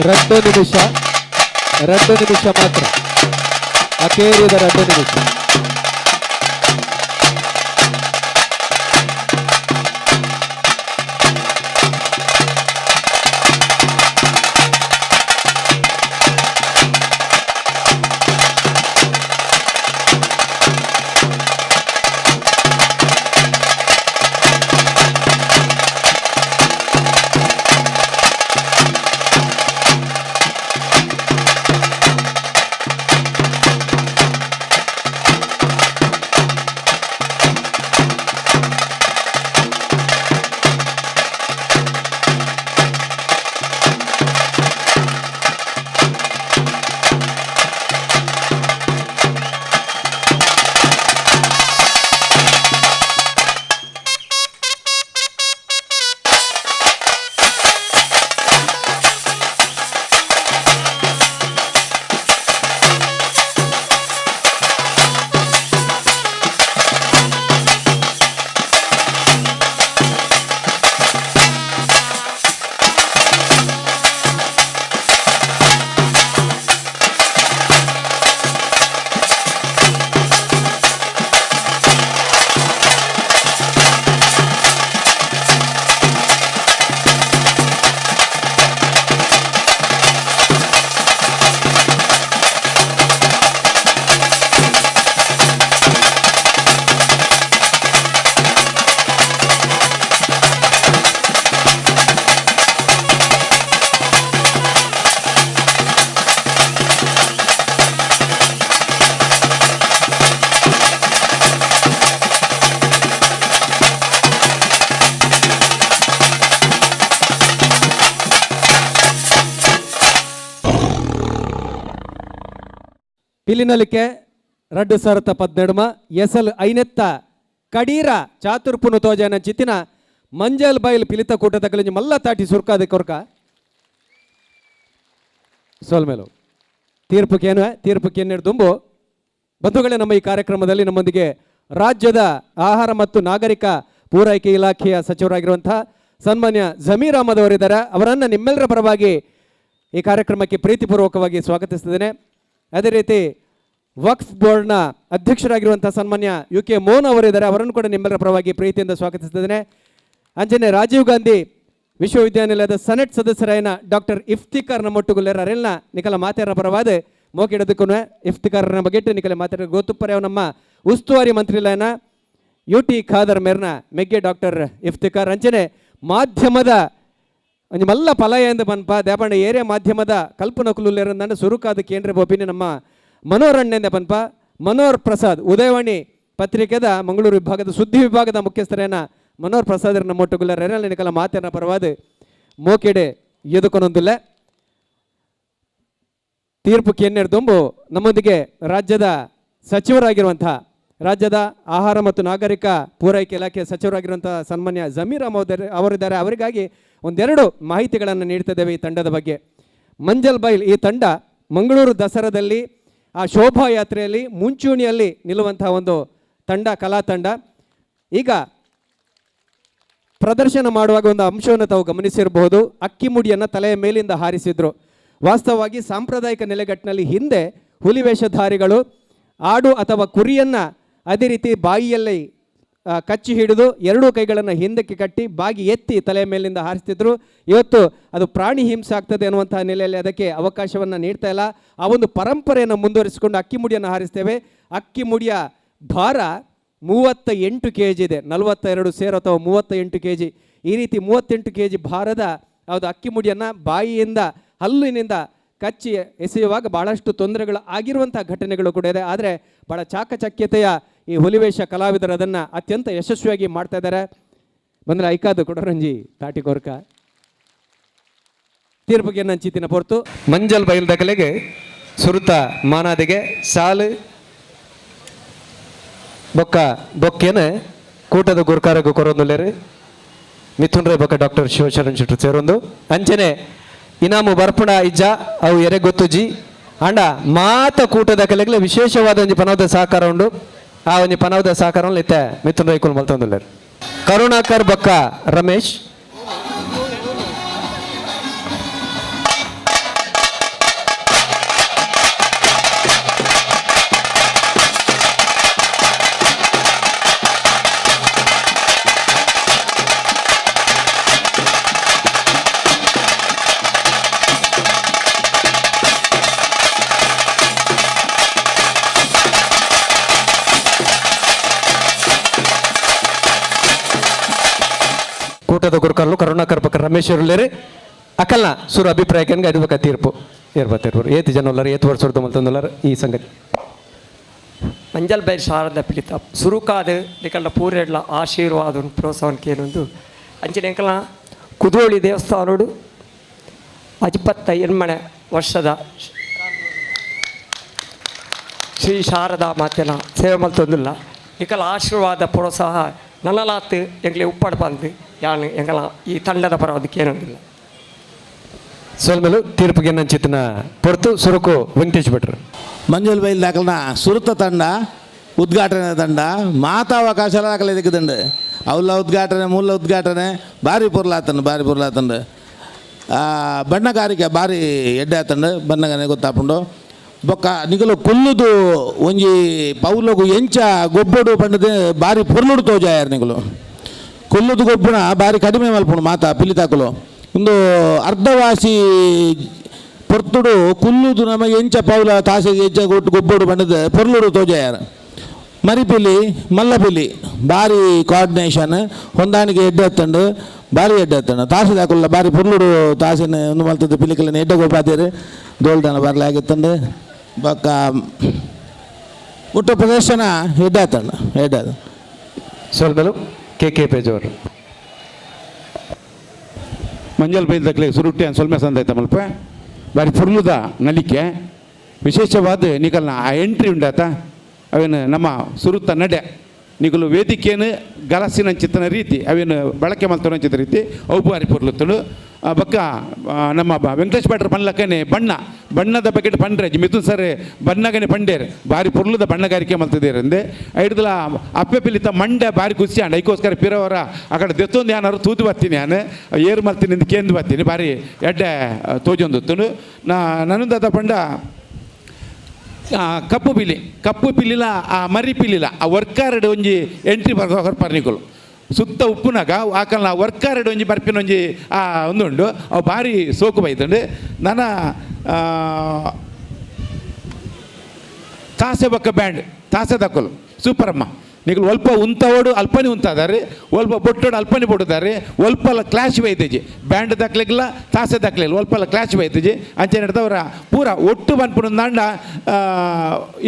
2 ನಿಮಿಷ, 2 ನಿಮಿಷ ಮಾತ್ರ, ಅಕೇರಿದ 2 ನಿಮಿಷ. ಪಿಲಿನಲಿಕೆ ರಡ್ಡು ಸರತ ಪದ್ನೆಡ್ಮ ಎಸಲ್ ಐನೆತ್ತ ಕಡೀರ ಚಾತುರ್ಪುನು ತೋಜನ ಚಿತ್ತಿನ ಮಂಜಲ್ ಬೈಲ್ ಪಿಲಿತ ಕೂಟದ ಕಲಿಂಜಿ ಮಲ್ಲ ತಾಟಿ ಸುರ್ಕಾದ ಕೊರ್ಕ ಸೋಲ್ಮೇಲು ತೀರ್ಪುಕೇನು ತೀರ್ಪುಕೇನು ದುಂಬು. ಬಂಧುಗಳೇ, ನಮ್ಮ ಈ ಕಾರ್ಯಕ್ರಮದಲ್ಲಿ ನಮ್ಮೊಂದಿಗೆ ರಾಜ್ಯದ ಆಹಾರ ಮತ್ತು ನಾಗರಿಕ ಪೂರೈಕೆ ಇಲಾಖೆಯ ಸಚಿವರಾಗಿರುವಂತಹ ಸನ್ಮಾನ್ಯ ಜಮೀರ್ ಅಹಮದ್ ಅವರಿದ್ದಾರೆ. ಅವರನ್ನು ನಿಮ್ಮೆಲ್ಲರ ಪರವಾಗಿ ಈ ಕಾರ್ಯಕ್ರಮಕ್ಕೆ ಪ್ರೀತಿಪೂರ್ವಕವಾಗಿ ಸ್ವಾಗತಿಸ್ತಿದ್ದೇನೆ. ಅದೇ ರೀತಿ ವಕ್ಫ್ ಬೋರ್ಡ್ನ ಅಧ್ಯಕ್ಷರಾಗಿರುವಂಥ ಸನ್ಮಾನ್ಯ ಯು ಕೆ ಮೋಹನ್ ಅವರಿದ್ದಾರೆ. ಅವರನ್ನು ಕೂಡ ನಿಮ್ಮೆಲ್ಲರ ಪರವಾಗಿ ಪ್ರೀತಿಯಿಂದ ಸ್ವಾಗತಿಸ್ತಿದ್ದೇನೆ. ಅಂಜನೆ ರಾಜೀವ್ ಗಾಂಧಿ ವಿಶ್ವವಿದ್ಯಾನಿಲಯದ ಸೆನೆಟ್ ಸದಸ್ಯರಾಯನ ಡಾಕ್ಟರ್ ಇಫ್ತಿಕಾರ್ ನಮ್ಮೊಟ್ಟುಗುಲ್ಲೇರ ಅರೆಲ್ನ ನಿಕಲ ಮಾತೆಯರ ಪರವಾದ ಮೋಕಿಡೋದಕ್ಕೂ ಇಫ್ತಿಕಾರ್ನ ಬಗ್ಗೆ ನಿಕಲ ಮಾತಾಡ ಗೋತುಪ್ಪರೆ ನಮ್ಮ ಉಸ್ತುವಾರಿ ಮಂತ್ರಿಲಯನ ಯು ಟಿ ಖಾದರ್ ಮೇರ್ನ ಮೆಗ್ಗೆ ಡಾಕ್ಟರ್ ಇಫ್ತಿಕಾರ್. ಅಂಚನೆ ಮಾಧ್ಯಮದ ಒಂಜಿ ಮಲ್ಲ ಫಲಯ ಎಂದು ಪನ್ಪ ದೇಪಂಡ ಏರಿಯಾ ಮಾಧ್ಯಮದ ಕಲ್ಪನ ಕುಲುಲ್ಲೇರಂದಾಂಡ ಸುರುಕಾದ ಕೇಂದ್ರ ಬೋಪಿನಿ ನಮ್ಮ ಮನೋರಣ್ಯಂದ ಪನ್ಪ ಮನೋಹರ್ ಪ್ರಸಾದ್ ಉದಯವಾಣಿ ಪತ್ರಿಕೆದ ಮಂಗಳೂರು ವಿಭಾಗದ ಸುದ್ದಿ ವಿಭಾಗದ ಮುಖ್ಯಸ್ಥರೇನ ಮನೋಹರ್ ಪ್ರಸಾದರ ನಮ್ಮೊಟ್ಟುಗುಲ್ಲ ನಿಕಲ ಮಾತೇನ ಪರವಾದ ಮೋಕೆಡೆ ಎದುಕೊನೊಂದುಲ್ಲ. ತೀರ್ಪು ಕೆನ್ನೆರ್ ದೊಂಬು ನಮ್ಮೊಂದಿಗೆ ರಾಜ್ಯದ ಸಚಿವರಾಗಿರುವಂತಹ ರಾಜ್ಯದ ಆಹಾರ ಮತ್ತು ನಾಗರಿಕ ಪೂರೈಕೆ ಇಲಾಖೆಯ ಸಚಿವರಾಗಿರುವಂತಹ ಸನ್ಮಾನ್ಯ ಜಮೀರ್ ಅಹಮದ್ ಅವರಿದ್ದಾರೆ. ಅವರಿಗಾಗಿ ಒಂದೆರಡು ಮಾಹಿತಿಗಳನ್ನು ನೀಡ್ತಿದ್ದೇವೆ ಈ ತಂಡದ ಬಗ್ಗೆ. ಮಂಜಲ್ ಬೈಲ್ ಈ ತಂಡ ಮಂಗಳೂರು ದಸರಾದಲ್ಲಿ ಆ ಶೋಭಾಯಾತ್ರೆಯಲ್ಲಿ ಮುಂಚೂಣಿಯಲ್ಲಿ ನಿಲ್ಲುವಂತಹ ಒಂದು ತಂಡ, ಕಲಾ ತಂಡ. ಈಗ ಪ್ರದರ್ಶನ ಮಾಡುವಾಗ ಒಂದು ಅಂಶವನ್ನು ತಾವು ಗಮನಿಸಿರಬಹುದು. ಅಕ್ಕಿ ಮುಡಿಯನ್ನು ತಲೆಯ ಮೇಲಿಂದ ಹಾರಿಸಿದ್ರು. ವಾಸ್ತವವಾಗಿ ಸಾಂಪ್ರದಾಯಿಕ ನೆಲೆಗಟ್ಟಿನಲ್ಲಿ ಹಿಂದೆ ಹುಲಿ ವೇಷಧಾರಿಗಳು ಆಡು ಅಥವಾ ಕುರಿಯನ್ನು ಅದೇ ರೀತಿ ಬಾಯಿಯಲ್ಲಿ ಕಚ್ಚಿ ಹಿಡಿದು ಎರಡೂ ಕೈಗಳನ್ನು ಹಿಂದಕ್ಕೆ ಕಟ್ಟಿ ಬಾಗಿ ಎತ್ತಿ ತಲೆಯ ಮೇಲಿಂದ ಹಾರಿಸ್ತಿದ್ರು. ಇವತ್ತು ಅದು ಪ್ರಾಣಿ ಹಿಂಸೆ ಆಗ್ತದೆ ಅನ್ನುವಂತಹ ನೆಲೆಯಲ್ಲಿ ಅದಕ್ಕೆ ಅವಕಾಶವನ್ನು ನೀಡ್ತಾ ಇಲ್ಲ. ಆ ಒಂದು ಪರಂಪರೆಯನ್ನು ಮುಂದುವರಿಸಿಕೊಂಡು ಅಕ್ಕಿ ಮುಡಿಯನ್ನು ಹಾರಿಸ್ತೇವೆ. ಅಕ್ಕಿ ಮುಡಿಯ ಭಾರ 38 ಕೆ ಜಿ ಇದೆ, 42 ಸೇರು ಅಥವಾ 38 ಕೆ ಜಿ. ಈ ರೀತಿ 38 ಕೆ ಜಿ ಭಾರದ ಯಾವುದು ಅಕ್ಕಿ ಮುಡಿಯನ್ನು ಬಾಯಿಯಿಂದ ಹಲ್ಲಿನಿಂದ ಕಚ್ಚಿ ಎಸೆಯುವಾಗ ಭಾಳಷ್ಟು ತೊಂದರೆಗಳು ಆಗಿರುವಂಥ ಘಟನೆಗಳು ಕೂಡ ಇದೆ. ಆದರೆ ಭಾಳ ಚಾಕಚಕ್ಯತೆಯ ಈ ಹುಲಿವೇಷ ಕಲಾವಿದರು ಅದನ್ನು ಅತ್ಯಂತ ಯಶಸ್ವಿಯಾಗಿ ಮಾಡ್ತಾ ಇದ್ದಾರೆ. ಬಂದರೆ ಐಕಾದು ಕೊಡರಂಜಿ ತಾಟಿ ಕೊರ್ಕ ತೀರ್ಪಿಗೆ ನಂಚಿತಿನ ಪೊರ್ತು ಮಂಜಲ್ ಬೈಲ್ದಕಲೆಗೆ ಸುರುತ ಮಾನಾದಿಗೆ ಸಾಲು ಬೊಕ್ಕ ಬೊಕ್ಕೇನ ಕೂಟದ ಗುರ್ಕಾರಗು ಕೊರೊಂದುಲ್ಲೇರು ಮಿಥುನ್ ರೈ ಬೊಕ್ಕ ಡಾಕ್ಟರ್ ಶಿವಶರಣ್ ಶೆಟ್ಟರ್ ಸೇರೊಂದು. ಅಂಚನೆ ಇನಾಮು ಬರ್ಪುಣ ಇಜ್ಜ ಅವು ಎರೆ ಗೊತ್ತುಜಿ ಅಂಡ ಮಾತ ಕೂಟದ ಕಲೆಗ್ಲೆ ವಿಶೇಷವಾದ ಒಂಜಿ ಪನವದ ಸಹಕಾರ ಉಂಡು. ಆ ಒಂಜಿ ಪನವದ ಸಹಕಾರ ಇತ್ತೆ ಮಿಥುನ್ ರೈ ಕುಲ್ ಮಲ್ತೊಂದುಲ್ಲೇರು. ಕರುಣಾಕರ್ ಬೊಕ್ಕ ರಮೇಶ್. ಕೂಟದ ಗುರುಕರ್ಲು ಕರುಣಾಕರ್ ಬಕ್ಕ ರಮೇಶ್ ಲೇರೆ ಅಕಲ್ನ ಸುರು ಅಭಿಪ್ರಾಯಕ್ಕೆ ಅಡಿಬೇಕ ತೀರ್ಪು ಏರ್ಬತ್ತಿರ್ಬೋದು ಏತು ಜನ ಉಲ್ಲಾರ ಏತು ವರ್ಷ ಮಲ್ತೊಂದುಲ್ಲಾರ ಈ ಸಂಗತಿ. ಮಂಜಲ್ ಬೈಲ್ ಶಾರದ ಪಿಲಿತ ಸುರುಕಾದ ನಿಕಲ್ನ ಪೂರೆಡ್ಲ ಆಶೀರ್ವಾದ ಪ್ರೋತ್ಸಾಹನ ಕೇನೊಂದು ಅಂಚಿನ ಎಂಕಲ್ನ ಕುದೋಳಿ ದೇವಸ್ಥಾನೋಡು 58 ವರ್ಷದ ಶ್ರೀ ಶಾರದಾ ಮಾತೆನ ಸೇವೆ ಮಲ್ತೊಂದುಲ್ಲ ನಿಕಲ ಆಶೀರ್ವಾದ ಪ್ರೋತ್ಸಾಹ ನನ್ನಲಾತ್ ಎಂಗ್ಲೆ ಉಪ್ಪಾಡು ಬಂದು ಯಾನು ಎಂಕಲ ಈ ತಂಡದ ಪರವಾದಕ್ಕೆ ಏನೊಂದಿಲ್ಲ. ಸೋಲ್ಮೇಲು ತೀರ್ಪಿಗೆ ನಂಚಿತನ ಪೊರ್ತು ಸುರುಕು ವೆಂಕಟೇಶ್ ಭಟ್ರು. ಮಂಜಲ್ ಬೈಲ್ ದಾಖಲನ ಸುರುತ ತಂಡ ಉದ್ಘಾಟನೆ ತಂಡ ಮಾತಾ ಅವಕಾಶ ದಾಖಲೆ ದಿಕ್ಕದಂಡು ಅವಲ ಉದ್ಘಾಟನೆ ಮೂಲ ಉದ್ಘಾಟನೆ ಭಾರಿ ಪೊರ್ಲಾತಂಡು ಭಾರಿ ಪೊರ್ಲಾತಂಡು ಬಣ್ಣಗಾರಿಕೆ ಭಾರಿ ಎಡ್ಡೆ ಆತಂಡು ಬಣ್ಣಗಾರಿಕೆ ಗೊತ್ತಾಪುಂಡು ಬೊಕ್ಕ ನಿಗಲು ಕುಲ್ಲುದು ಒಂಜಿ ಪೌಲಗು ಎಂಚ ಗೊಬ್ಬಡು ಬಣ್ಣದ ಭಾರಿ ಪೊರ್ಲುಡು ತೋಜಾಯರ್ ನಿಗಲು ಕುಲ್ಲುದು ಗೊಬ್ಬುನ ಭಾರಿ ಕಡಿಮೆ ಮಲ್ಪುಂಡು ಮಾತಾ ಪಿಲಿತಾಕುಲು ಒಂದು ಅರ್ಧವಾಸಿ ಪೊರ್ತುಡು ಕುಲ್ಲುದು ನಮಗೆ ಎಂಚ ಪೌಲ ತಾಸೆಗೆ ಎಂಚ ಗೊಬ್ಬಡು ಬಣ್ಣದ ಪೊರ್ಲುಡು ತೋಜಾಯರ್ ಮರಿಪಿಲಿ ಮಲ್ಲಪಿಲಿ ಭಾರಿ ಕೋಆರ್ಡಿನೇಷನ್ ಹೊಂದಾಣಿಕೆ ಎಡ್ಡೆ ಎತ್ತಂಡು ಭಾರಿ ಎಡ್ಡೆ ಎತ್ತಂಡು ತಾಸೆ ದಾಕುಲ್ಲ ಭಾರಿ ಪೊರ್ಲುಡು ತಾಸಿನ ಒಂದು ಮಲ್ತದ್ದು ಪಿಲಿಕಲನ ಎಡ್ಡೆ ಗೊಬ್ಬಾತೀರು ದೋಲ್ದನ ಬರಲಿ ಆಗಿತ್ತಂಡು ಬೊಕ್ಕ ಒಟ್ಟು ಪ್ರದರ್ಶನ ಎಡ್ಡೆ ಆತಂಡು ಎಡ್ಡೆ ಅದು. ಸೋಲ್ಮೇಲು ಕೆ ಕೆ ಪೇಜವರು. ಮಂಜಲ್ ಬೈಲ್ ದಕ್ಲೆ ಸುರುಟ್ಟಿ ಅನ್ ಸೊಲ್ಮೆ ಸಂದೈತ ಮಲ್ಪ ಬಾರಿ ಫುರ್ಲುದ ನಲಿಕೆ ವಿಶೇಷವಾದ ನಿಕಲ್ನ ಆ ಎಂಟ್ರಿ ಉಂಡಾತ ಅವೇನು ನಮ್ಮ ಸುರುತ್ತ ನಡೆ ನಿಕಲು ವೇದಿಕೆಯನ್ನು ಗಲಸಿನಂಚಿತನ ರೀತಿ ಅವೇನು ಬಳಕೆ ಮಲ್ತನಂಚಿತ ರೀತಿ ಅವು ಬಾರಿ ಪೊರ್ಲುತ್ತಳು ಬಕ್ಕ ನಮ್ಮ ವೆಂಕಟೇಶ್ ಭಟ್ರ ಪನ್ಲಕ್ಕನೆ ಬಣ್ಣ ಬಣ್ಣದ ಬಕೆಟ್ ಪಂಡ್ರೆ ಮಿಥುನ್ ಸರ್ ಬಣ್ಣಗನೆ ಪಂಡೇರ್ ಬಾರಿ ಪೊರ್ಲುದ ಬಣ್ಣಗಾರಿಕೆ ಮಲ್ತದೇರಂದೆ ಐಡ್ದಲ ಅಪ್ಪೆ ಪಿಲಿತ ಮಂಡೆ ಬಾರಿ ಖುಷಿ ಅಂಡ ಐಕೋಸ್ಕರ ಪಿರವರ ಆ ಕಡೆ ದೆತ್ತೊಂದು ಯಾನಾರು ತೂದು ಬರ್ತೀನಿ ನಾನು ಏರು ಮಲ್ತೀನಿ ಇಂದ ಕೇಂದು ಬರ್ತೀನಿ ಬಾರಿ ಎಡ್ಡೆ ತೋಜೊಂದುತ್ತನು ನಾ ನನ್ನದಾದ ಪಂಡ ಕಪ್ಪು ಪಿಲಿ ಕಪ್ಪು ಪಿಲಿಲ ಆ ಮರಿ ಪಿಲಿಲ ಆ ವರ್ಕಾರಡ್ ಒಂಜಿ ಎಂಟ್ರಿ ಬರ್ಪರ್ನಿಕುಲು ಸುತ್ತ ಉಪ್ಪುನಾಗ ಆಕಲ್ನ ವರ್ಕಾರಡ್ ಒಂಜಿ ಬರ್ಪಿನ ಒಂಜಿ ಆ ಒಂದುಂಡು ಅವು ಭಾರಿ ಸೋಕು ಬೈತುಂಡು ನನ್ನ ತಾಸೆ ಬೊಕ್ಕ ಬ್ಯಾಂಡ್ ತಾಸೆ ದಕ್ಕಲು ಸೂಪರಮ್ಮ ನಿಕಲು ಒಲ್ಪ ಉಂತವಡು ಅಲ್ಪನಿ ಉಂತಾದಾರೆ ಒಲ್ಪ ಬೊಟ್ಟೋಡು ಅಲ್ಪನಿ ಬೊಟ್ಟುದಾರೆ ಒಲ್ಪಲ ಕ್ಲಾಶ್ ಬೈತೇಜಿ ಬ್ಯಾಂಡ್ ದಕ್ಲಿಗಿಲ್ಲ ತಾಸೆ ದಕ್ಲಿಲ್ಲ ಒಲ್ಪಲ ಕ್ಲಾಶ್ ಬೈತೇಜಿ ಅಂಚೆ ನಡ್ದವರ ಪೂರ ಒಟ್ಟು ಬಂದ್ಪುಣ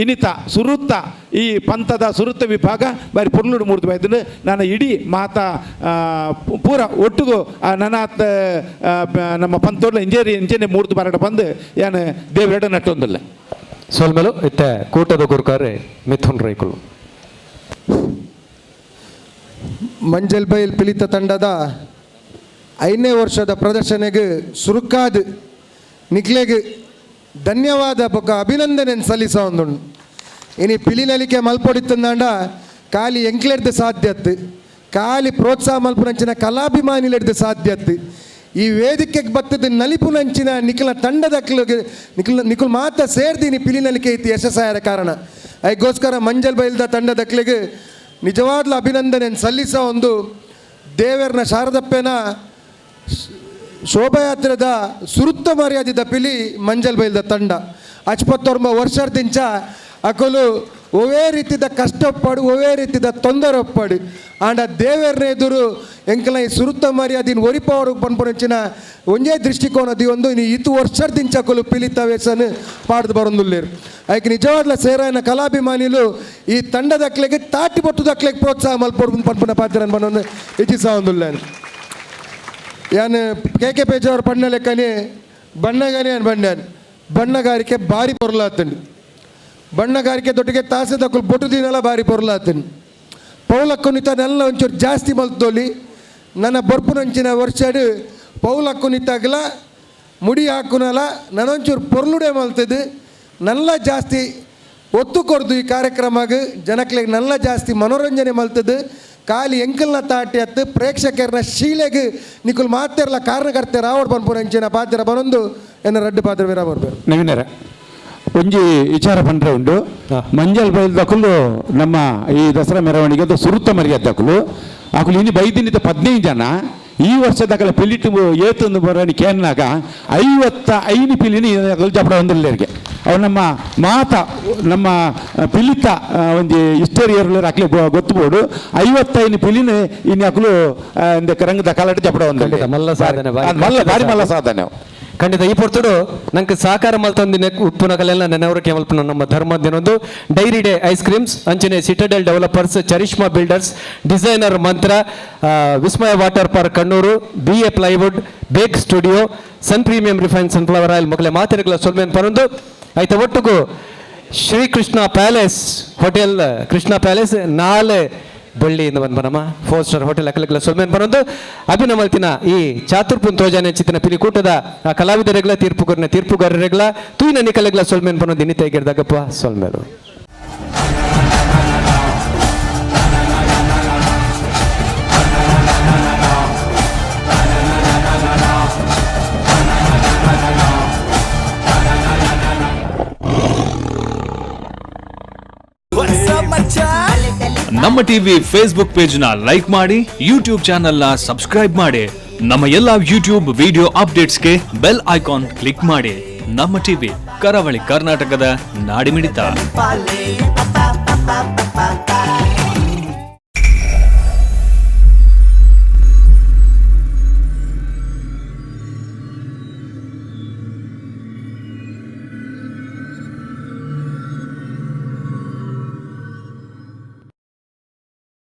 ಇನಿತ ಸುರುತ್ತ ಈ ಪಂಥದ ಸುರುತ್ತ ವಿಭಾಗ ಬಾರಿ ಪೊರ್ಲುಡು ಮೂರ್ದು ಬೈತುಂಡು ನಾನು ಇಡೀ ಮಾತಾ ಪೂರ ಒಟ್ಟುಗು ನನ್ನ ನಮ್ಮ ಪಂಥೋಡ್ಲ ಇಂಜೇರಿ ಇಂಚೆನೆ ಮೂರ್ದು ಬರಡ ಬಂದು ಏನು ದೇವರೆಡ ನಟ್ಟೊಂದಿಲ್ಲ. ಸೋಲ್ಮೇಲು ಇತ್ತ ಕೂಟದ ಗುರುಕಾರೆ ಮಿಥುನ್ ರೈಕುಲು. ಮಂಜಲ್ ಬೈಲ್ ಪಿಲಿತ ತಂಡದ 5ನೇ ವರ್ಷದ ಪ್ರದರ್ಶನೆಗೆ ಸುರುಕಾದ್ ನಿಕ್ಲೆಗ್ ಧನ್ಯವಾದ ಬೊಕ್ಕ ಅಭಿನಂದನೆ ಸಲ್ಲಿಸ ಒಂದುಂಡು. ಇನಿ ಪಿಲಿನಲಿಕೆ ಮಲ್ಪೊಡಿತ್ತಂದಾಂಡ ಖಾಲಿ ಎಂಕ್ಲೆಡ್ದು ಸಾಧ್ಯತ್ತು ಖಾಲಿ ಪ್ರೋತ್ಸಾಹ ಮಲ್ಪುನಂಚಿನ ಕಲಾಭಿಮಾನಿಲೆಡ್ದು ಸಾಧ್ಯತ್ತು ಈ ವೇದಿಕೆಗೆ ಬತ್ತದ ನಲಿಪುನಂಚಿನ ನಿಖಲ ತಂಡದ ನಿಖಲ್ ನಿಖಲ್ ಮಾತ ಸೇರ್ದಿನಿ ಪಿಲಿನಲಿಕೆ ಇತ್ತು ಯಶಸ್ಸಾಯರ ಕಾರಣ. ಅದಕ್ಕೋಸ್ಕರ ಮಂಜಲ್ ಬೈಲ್ದ ತಂಡದಕ್ಲಿಗೆ ನಿಜವಾಗ್ಲೂ ಅಭಿನಂದನೆ ಸಲ್ಲಿಸ ಒಂದು ದೇವರನ ಶಾರದಪ್ಪನ ಶೋಭಾಯಾತ್ರೆದ ಸುರುತ್ತ ಮರ್ಯಾದಿದ ಪಿಲಿ ಮಂಜಲ್ ಬೈಲ್ದ ತಂಡ 59 ವರ್ಷದಿಂಚ ಅಕಲು ಒವೇ ರೀತಿದ ಕಷ್ಟಪಡು ಒವೇ ರೀತಿದ ತೊಂದರೆ ಒಪ್ಪಡು ಆಂಡ ದೇವರನ್ನ ಎದುರು ಎಂಕಲ ಈ ಸುರುತ್ತ ಮರ್ಯಾದಿನ ಒರಿಪವರು ಪನ್ಪುನಂಚಿನ ಒಂಜೇ ದೃಷ್ಟಿಕೋನ ಒಂದು ಇನ್ನು ಇತ್ತು ವರ್ಷದಿಂಚ ಅಕಲು ಪಿಲಿತ ವೇಸನ್ ಪಾಡ್ದು ಬರೊಂದುಲ್ಲೇರು. ಅದಕ್ಕೆ ನಿಜವಾಗ್ಲ ಸೇರಾಯನ ಕಲಾಭಿಮಾನಿಲು ಈ ತಂಡದಕ್ಲೆಗೆ ತಾಟಿ ಪೊಟ್ಟುದಕ್ಲೆಗೆ ಪ್ರೋತ್ಸಾಹ ಮಲ್ಪೊಡು ಪನ್ಪುನ ಪಾತ್ರ ಬನ್ನೊಂದು ಇಚ್ಛಿಸ ಒಂದುಲ್ಲೇನು. ಯಾನ್ ಕೆ ಕೆ ಪೇಜಾವರ್ ಪಣ್ಣ ಲೆಕ್ಕನೆ ಬಣ್ಣಗಾರಿ ಬಣ್ಣಾನ್ ಬಣ್ಣಗಾರಿಕೆ ಭಾರಿ ಪೊರ್ಲಾತಂಡು ಬಣ್ಣಗಾರಿಕೆ ದೊಡ್ಡಿಗೆ ತಾಸೆ ದಕ್ಕಲು ಬೊಟ್ಟು ದಿನಲ ಭಾರಿ ಪೊರ್ಲಾತಂಡು ಪೌಲಕ್ಕುನಿತ ನೆಲ್ಲ ಒಂಚೂರು ಜಾಸ್ತಿ ಮಲ್ತೋಲಿ ನನ್ನ ಬೊರ್ಪುನಂಚಿನ ವರ್ಷಡು ಪೌಲಕ್ಕುನಿತಾಗಲ ಮುಡಿ ಹಾಕುನಲ ನಾನೊಂಚೂರು ಪೊರ್ಲುಡೆ ಮಲ್ತದು ನಲ್ಲ ಜಾಸ್ತಿ ಒತ್ತು ಕೊರ್ದು ಈ ಕಾರ್ಯಕ್ರಮಗ್ ಜನಕ್ಲೆಗ್ ನಲ್ಲ ಜಾಸ್ತಿ ಮನೋರಂಜನೆ ಮಲ್ತದು ಖಾಲಿ ಎಂಕಲ್ನ ತಾಟಿ ಅತ್ತು ಪ್ರೇಕ್ಷಕರನ್ನ ಶೀಲೆಗ್ ನಿಕುಲ್ ಮಾತೆರ್ಲ ಕಾರಣಕರ್ತೆ ರಾವಡ್ ಪನ್ಪುನಂಚಿನ ಪಾತ್ರ ಬರೊಂದು ಎನ್ನ ರಡ್ಡು ಪಾತ್ರ ವಿರಾಮ ಬರ್ಬೇಕು. ನವೀನರ ಒಂಜಿ ವಿಚಾರ ಪಂಡ್ರೆ ಉಂಡು ಮಂಜಲ್ ಬೈಲ್ ದಕುಲು ನಮ್ಮ ಈ ದಸರಾ ಮೆರವಣಿಗೆ ಅದು ಸುರುತ್ತ ಮರ್ಯಾದ ದಕುಲು ಅಕುಲು ಇನ್ನು ಬೈದಿನಿತ 15 ಜನ ಈ ವರ್ಷದ ಪಿಲಿಟ್ಟು ಏತೊಂದು ಬರೋಣಿ ಕೇನ್ನಾಗ 55 ಪಿಲಿನಿ ಜಪಡ ಒಂದಿಲ್ಲರಿಗೆ ಅವು ನಮ್ಮ ಮಾತ ನಮ್ಮ ಪಿಲಿತ ಒಂಜಿ ಹಿಸ್ಟೋರಿಯರ್ ಅಕ್ಲೆ ಗೊತ್ತುಬೋಡು 55 ಪಿಲಿನ ಇನ್ನು ಅಕುಲು ರಂಗದ ಕಲಟ ಜಪಡ ಒಂದು ಮಲ್ಲ ಸಾಧನೆ, ಬಾರಿ ಮಲ್ಲ ಬಾರಿ ಮಲ್ಲ ಸಾಧನೆ. ಖಂಡಿತ ಈ ಪೊರ್ತುಡು ನಂಗೆ ಸಹಕಾರ ಮಲ್ತೊಂದಿನ ಉಪ್ಪುನಕಲೆಲ್ಲ ನೆನವರಿಕೆ ಮಲ್ಪುನ ನಮ್ಮ ಧರ್ಮ ದಿನೊಂದು ಡೈರಿ ಡೇ ಐಸ್ ಕ್ರೀಮ್ಸ್ ಅಂಚನೆ Citadel developers, Charishma builders, designer Mantra, Vismaya water park Kannur, B A plywood, bake studio, sun premium refine sunflower oil ಮೊಗಲೆ ಮಾತೆರೆಗಳ ಸೊಲ್ಮೆನ್ ಪರೊಂದು ಆಯ್ತ ಒಟ್ಟುಗು Shrikrishna palace hotel, Krishna palace ನಾಲೆ ಬಳ್ಳಿಯಿಂದ ಬಂದ್ ನಮ್ಮ ಫೋರ್ ಸ್ಟಾರ್ ಹೋಟೆಲ್ ಅಕಲಕಲ ಸೊಲ್ಮೆನ್ ಬರೊಂದು ಅಭಿನಮಲ್ತಿನ ಈ ಚಾತುರ್ಪುನ್ ತೋಜಾನೆ ಚಿತ್ತಿನ ಪಿಲಿಕೂಟದ ಆ ಕಲಾವಿದರೆಗ್ಲ ತೀರ್ಪುಗಾರನ ತೀರ್ಪುಗಾರರೆಗ್ಲ ತೂಯಿನ ನಿಕಲೆಗ್ಲ ಸೊಲ್ಮೆನ್ ಬರೊಂದು ಇನ್ನಿತೈಗಿರ್ದಾಗಪ್ಪ ಸೊಲ್ಮೇಲು. What's up, ಮಚ್ಚಾ? ನಮ್ಮ TV Facebook page ನ like ಮಾಡಿ, ಯೂಟ್ಯೂಬ್ ಚಾನೆಲ್ ನ ಸಬ್ಸ್ಕ್ರೈಬ್ ಮಾಡಿ, ನಮ್ಮ ಎಲ್ಲಾ ಯೂಟ್ಯೂಬ್ ವಿಡಿಯೋ ಅಪ್ಡೇಟ್ಸ್ಗೆ ಬೆಲ್ ಐಕಾನ್ ಕ್ಲಿಕ್ ಮಾಡಿ. ನಮ್ಮ ಟಿವಿ, ಕರಾವಳಿ ಕರ್ನಾಟಕದ ನಾಡಿಮಿಡಿತ. ಪಾಲೆ, ಪಾ, ಪಾ, ಪಾ, ಪಾ, ಪಾ, ಪಾ.